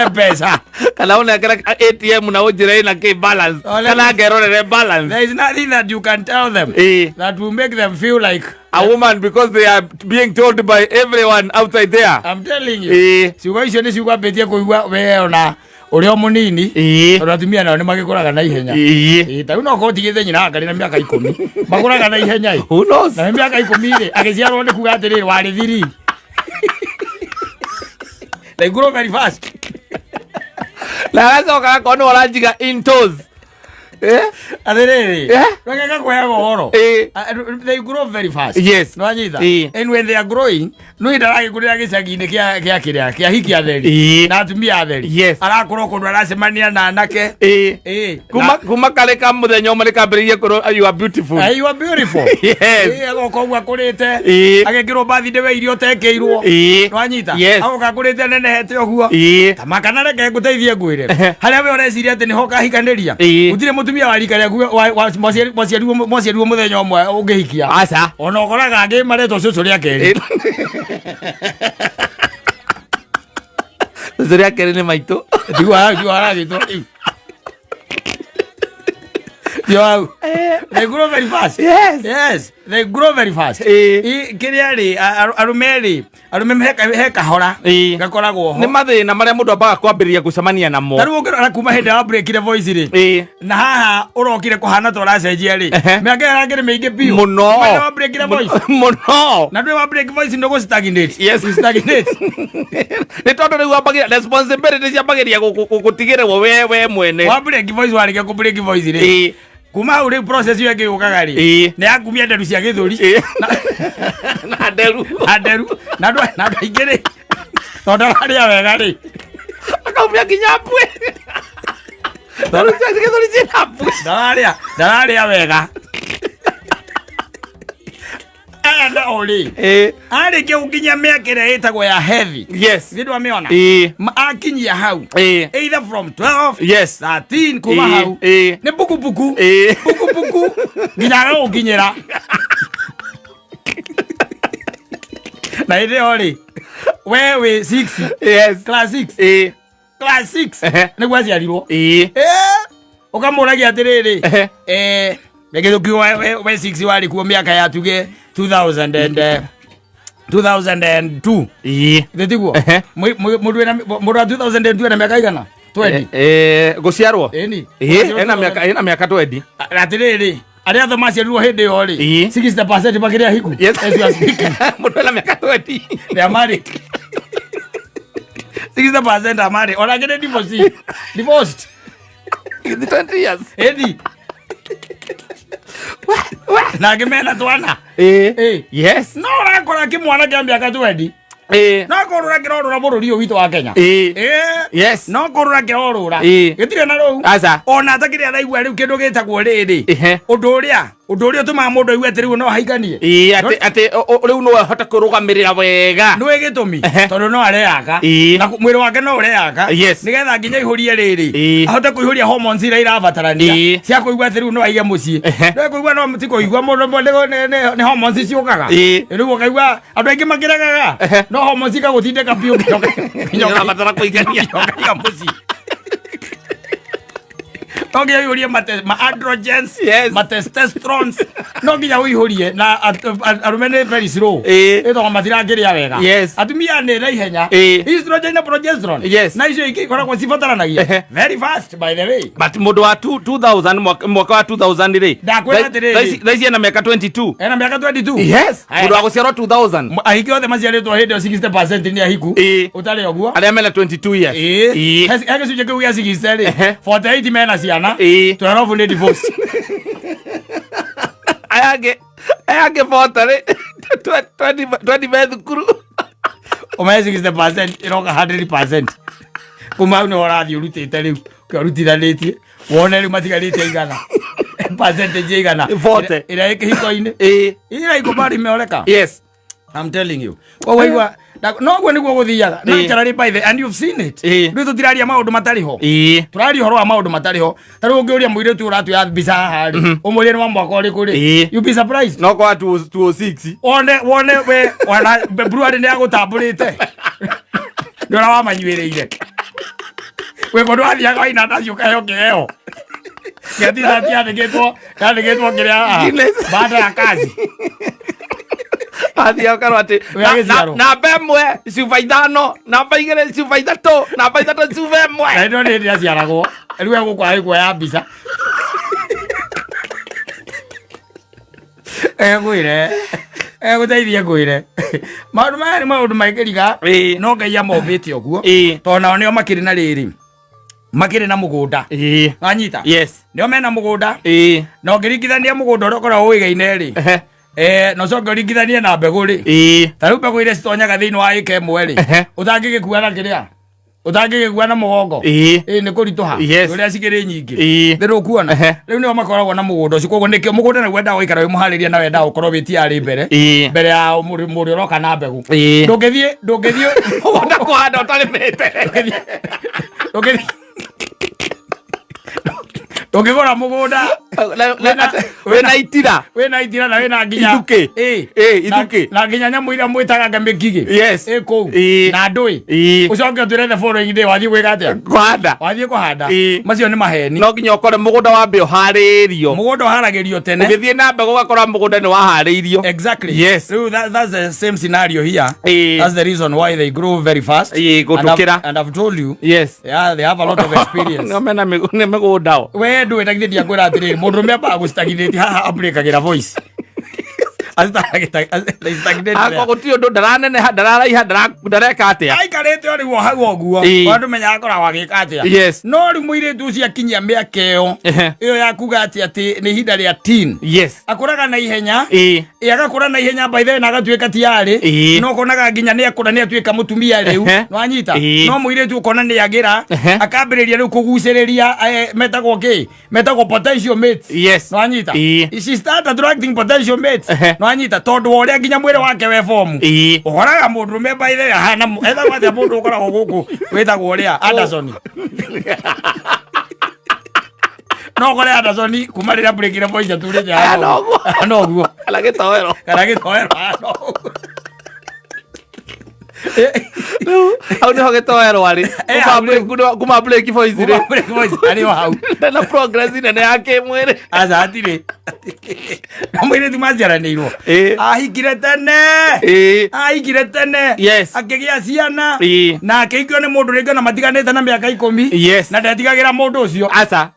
Mbeca. Kana ũnengere ATM na ũnjĩre ĩna kĩ balance. Oh, kana ngerorere balance. There is nothing that you can tell them that will make them feel like a woman, because they are being told by everyone outside there. I'm telling you. Ciugo icio nĩ ciugo ambĩtie kũigua we ona ũrĩa o mũnini. Tondũ atumia nao nĩ magĩkũraga na ihenya. Ta rĩu no korwo ũtigĩte nyina akarĩ na mĩaka 10, makũraga na ihenya ĩ. Who knows? Na nĩ mĩaka 10 rĩ, agĩciarwo nĩ kuga atĩrĩrĩ, warĩ thiri. They grow very fast. Na agacoka agakorwo nĩ ũranjiga in toes. Atĩrĩrĩ, reke ngakũheaga ũhoro. They grow very fast. Nĩwanyita? And when they are growing, no hĩndĩ aragĩkũrĩra gĩcagi-inĩ kĩa kĩrĩa kĩa hiki atheri na atumia atheri. Arakũra kũndũ aracemania na anake. Kuma karĩ ka mũthenya ũmwe nĩ kambĩrĩirie kwĩrwo, "You are beautiful." You are beautiful. Agoka ũguo akũrĩte. Agekĩrwo birthday we irio ũtekĩirwo. Nĩwanyita? Yes. Agoka akũrĩte nenehete ũguo. Tama kana reke ngũteithie ngwĩre. Harĩa we ũreciria atĩ nĩho ũkahikanĩria. Gũtirĩ mũtumia wa rika rĩaku mwaciarirwo mũthenya ũmwe ũngĩhikia. Aca. Ona ũkoraga angĩ maretwo cũcũ rĩa kerĩ. Cũcũ rĩa kerĩ nĩ maitũ. Tiguo hau, tiguo haragĩtwo rĩu. Tiguo hau. They grow very fast. Yes, they grow very fast. Kĩrĩa rĩ, arũme rĩ, arũme he kahora gakoragwo ho. Nĩ mathĩna marĩa mũndũ ambaga kwambĩrĩria gũcemania namo. Ta rĩu ũngĩrora kuma hĩndĩ ya breakire voice rĩ, na haha ũrokire kũhana ta ũracenjia rĩ, mĩaka ĩyo ĩrangĩrĩ mĩingĩ biũ. Mũno. Kuma hĩndĩ wa breakire voice. Mũno. Na ndũĩ wa break voice nĩ gũ stagnate. Yes. You stagnate. Nĩ tondũ rĩu wambagĩria responsibility ciambagĩria gũtigĩrĩrwo we mwene. Wa break voice, warĩkia kũ break voice rĩ, kuma hau rĩu process ĩyo ĩngĩ yũkaga rĩ, nĩ ya kumia nderu cia gĩthũri. Na nderu. Na nderu na andũ aingĩ rĩ, tondũ ndararĩa wega rĩ, akaumia nginya mbue. Nderu cia gĩthũri ciĩna mbue. Ndararĩa wega aya nao rĩ, arĩkia gũkinyia mĩaka ĩrĩa ĩtagwo ya heavy, githĩ ndwamĩona? Akinyia hau, either from 12, 13, kuma hau nĩ pukupuku, pukupuku nginya agagũkinyĩra. Na hĩndĩ ĩyo rĩ, we wĩ 6, class 6, class 6 nĩguo aciarirwo. Ũkamũragia atĩrĩrĩ, reke tũkiuga we 6 warĩ kuo mĩaka ya tuge 2000 and 2002. Githĩ tiguo? Mũndũ wa 2002 ena mĩaka igana? 20. Gũciarwo? Ĩni. Ena mĩaka 20. Atĩrĩrĩ, arĩa othe maciarirwo hĩndĩ ĩyo rĩ, 60% makĩrĩ ahiku. As you are speaking, Mũndũ ena mĩaka 20. They are married. 60% are married. Ona angĩ nĩ divorcee. Divorced. 20 years. Ĩni. Na angĩ mena twana. Yes. No ũrakora kĩmwana kĩa mĩaka 20. No kũrũra kĩrorũra bũrũri ũyũ witũ wa Kenya. Yes. No kũrũra kĩrorũra. Gĩtirĩ na rũu. Aca. Ona atakĩrĩ araigua rĩu kĩndũ gĩtagwo rĩrĩ. Ũndũ ũrĩa ũndũ ũrĩa ũtũmaga mũndũ aigue atĩ rĩu no haikanie. Atĩ atĩ rĩu no ahote kwĩrũgamĩrĩra wega. Nĩũĩ gĩtũmi? Tondũ no areyaka. Na mwĩrĩ wake no ũreyaka. Yes. Nĩgetha nginya aihũrie rĩrĩ. Ahote kũihũria hormones iria irabatarania. Cia kũigua atĩ rĩu no aige mũciĩ. No kũigua no ti kũigua mũndũ nĩ hormones ciũkaga. Rĩu ũkaigua andũ aingĩ makĩregaga no hormones ikagũtindĩka biũ nginya Ũrabatara kũigania. nginya ũkaiga mũciĩ. No nginya ũihũrie ma androgens, ma testosterones, no nginya ũihũrie na arũme nĩ very slow. Ĩtondũ matirakĩrĩa wega. Atumia nĩ na ihenya. Estrogen na progesterone. Na icio ingĩ ikoragwo cibataranagia. Very fast, by the way. But mũndũ wa 2000, mwaka wa 2000 rĩ, Ndakwĩra atĩrĩrĩ. Thaa ici ena mĩaka 22. Ena mĩaka 22. Yes. Haya. Mũndũ wa gũciarwo 2000. Ahiki othe maciarĩtwo hĩndĩ ĩyo 60% nĩ ahiku. Ũtarĩ ũguo. Arĩa mena 22 years. He gĩcunjĩ kĩu gĩa 60 rĩ, 48 mena ciana, 12 nĩ divorce. Aya angĩ 40 rĩ, 20 me thukuru. Ũmenye 60% ĩroka 100%. Kuma hau nĩho ũrathiĩ ũrutĩte rĩu, ũrutithanĩtie wone rĩu matigarĩte igana, percentage igana 40. Ĩrĩa ĩ kĩhiko-inĩ. Ira ikubali imeoleka. I'm telling you. Koguo igua noguo nĩguo gũthiaga. Naturally, by the and you've seen it. Rĩu tũtiraria maũndũ matarĩ ho. Tũraria ũhoro wa maũndũ matarĩ ho. Ta rĩu ũngĩũria mũirĩtu ũratuoya mbica haha rĩ, ũmũrie nĩ wa mwaka ũrĩkũ rĩ, you'd be surprised. No kwa 206. Wone we ona brewery nĩ agũtambũrĩte. Nĩ ũrĩa wamanyuĩrĩire. Wĩ mũndũ wathiaga waina ndaci ũkaheo kĩheo. Gĩa t-shirt yandĩkĩtwo kĩrĩa haha. Guinness. Baada ya kazi. Athiaga ũkarwo atĩ Wĩ agĩciarwo. Namba 1 cuba 5, namba 2 cuba 3, namba 3 cuba 1. Na ĩno nĩ hĩndĩ aciaragwo. Rĩu egũkũ agĩkuoya mbica. Egwĩre. Egũteithie ngwĩre. Maũndũ maya nĩ maũndũ maikĩriga. No Ngai amombĩte ũguo. Tondũ nao nĩo makĩrĩ na rĩrĩ. Makĩrĩ na mũgũnda. Wanyita? Yes. Nĩo mena mũgũnda. Na ũngĩringithania mũgũnda ũrĩa ũkoragwo ũigaine rĩ. Na ũcoke ũringithanie na mbegũ rĩ. Ta rĩu mbegũ iria citonyaga thĩinĩ wa ĩka ĩmwe rĩ. Ũtangĩgĩkua na kĩrĩa? Ũtangĩgĩkua na mũgongo? Nĩ kũritũha. Ũrĩa cikĩrĩ nyingĩ. Nĩ rũkuona. Rĩu nĩo makoragwo na mũgũnda ũcio. Koguo nĩkĩo mũgũnda nĩguo wendaga gũikara wĩ mũharĩrie na wendaga gũkorwo wĩ tiarĩ mbere. Mbere ya mũrĩ ũroka na mbegũ. Ndũngĩthiĩ Mũgũnda kũhanda ũtarĩmĩte. Ndũngĩgũra mũgũnda. Wĩna itira. Wĩna itira na wĩna nginya Ithukĩ. Ithukĩ. Na nginya nyamũ iria mwĩtaga ngamĩkigĩ. Yes. Ĩ kũu. Na ndũĩ. Ũcoke ũtwĩre the following day wathiĩ gwĩka atĩa? Kũhanda. Wathiĩ kũhanda. Macio nĩ maheni. No nginya ũkore mũgũnda wambe ũharĩrĩrio. Mũgũnda ũharagĩrio tene. Ũgĩthiĩ na mbegũ ũgakora mũgũnda nĩ waharĩirio. Exactly. Yes. Rĩu that's the same scenario here. That's the reason why they grow very fast. Gũtũkĩra. And I've told you. Yes. Yeah, they have a lot of experience. No mena nĩ mĩgũnda o. We ndũĩ ta githĩ ndiakwĩra atĩrĩrĩ, mũndũ ũrũme ambaga gũstagnate haha abreakagĩra voice. Akwa gũtirĩ ũndũ ndaraneneha, ndararaiha, ndareka atĩa. Aikarĩte o rĩu o hau ũguo. Ona ndũmenyaga akoragwo agĩka atĩa. Yes. No rĩu mũirĩtu ũcio akinyia mĩaka ĩyo, ĩyo ya kuga atĩ nĩ ihinda rĩa teen. Yes. Akũraga na ihenya. Agakũra na ihenya by the way na agatuĩka tiarĩ. No ũkonaga nginya nĩ akũra nĩ atuĩka mũtumia rĩu. Nĩwanyita? No mũirĩtu ũkona nĩ agĩra, akambĩrĩria rĩu kũgucĩrĩria, metagwo kĩ? Metagwo potential mates. Yes. Nĩwanyita? She start attracting potential mates. Nĩwanyita? Tondũ wa ũrĩa nginya mwĩrĩ wake we form. Ũkoraga mũndũrũme by the way ahana etagwo atĩa mũndũ ũkoragwo gũkũ wĩtagwo ũrĩa? Anderson. No ũkore Anderson kuma rĩrĩa breakire voice aturĩte Ahana haha. ũguo. Ahana ũguo. Kana gĩtoero. Kana gĩtoero ahana ũguo. Rĩu hau nĩho gĩtoero arĩ. Hau rĩu. Kuma break voice rĩ. Kuma break voice arĩ o hau. Na progress nene ya kĩmwĩrĩ. Aca hatirĩ. Na mũirĩtu maciaranĩirwo. Ahikire tene. Ahikire tene. Yes. Akĩgĩa ciana. Na akĩhikio nĩ mũndũ rĩngĩ ona matiganĩte na mĩaka 10. Yes. Na ndetigagĩra mũndũ ũcio. Aca.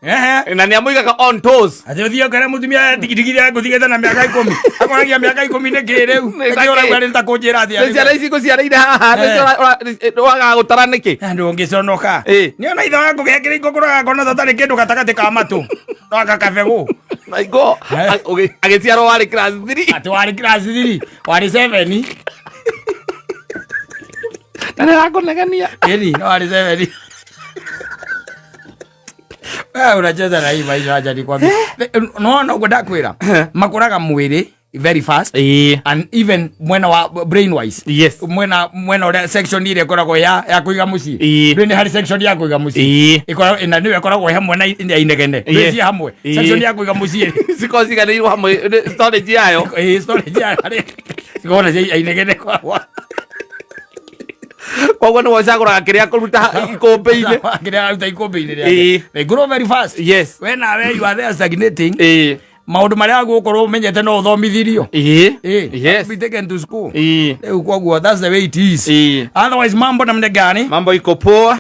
Na nĩ amũigaga on toes. Atĩ ũthiĩ ũkere mũtumia tigithia ngũtigĩte na mĩaka 10. Akoragia mĩaka 10 nĩ kĩ rĩu? Nĩ Nĩkĩ ta kĩ? ũraigua nĩ ta kũnjĩra atĩa Nĩ rĩu? ciana ici ngũciarĩire haha, nĩcio wagaga gũtara nĩkĩ? Na ndũngĩconoka. Nĩ ona ithe waku gekĩra ikũkũraga ngona ta tarĩ kĩndũ gatagatĩ ka matũ. No anga kabegũ. Na ingo, agĩciarwo warĩ class 3. Atĩ warĩ class 3, warĩ 7. Na nĩ rakũnegenia. Ĩni no arĩ 7. Wewe unacheza na hii maisha, acha nikwambie. No no ndakwĩra makũraga mwĩrĩ very fast and even mwena wa brain wise, mwena ũrĩa section ĩrĩa ĩkoragwo ya kũiga mũciĩ. Ndũĩ nĩ harĩ section ya kũiga mũciĩ ĩkoragwo na nĩyo ĩkoragwo hamwe na ya inegene. Ndũĩ ciĩ hamwe, section ya kũiga mũciĩ. Cikorwo ciganĩirwo hamwe storage yayo. Ĩĩ, storage ya harĩ cikoragwo na cia inegene ĩkoragwo. Koguo nĩwe ũcagũraga kĩrĩa kũruta ikũmbĩ-inĩ. Kĩrĩa aruta ikũmbĩ-inĩ rĩake. They grow very fast. We nawe you are there stagnating. Maũndũ marĩa gũkorwo ũmenyete no ũthomithirio. Be taken to school. Rĩu koguo that's the way it is. Otherwise mambo namna gani? Mambo iko poa.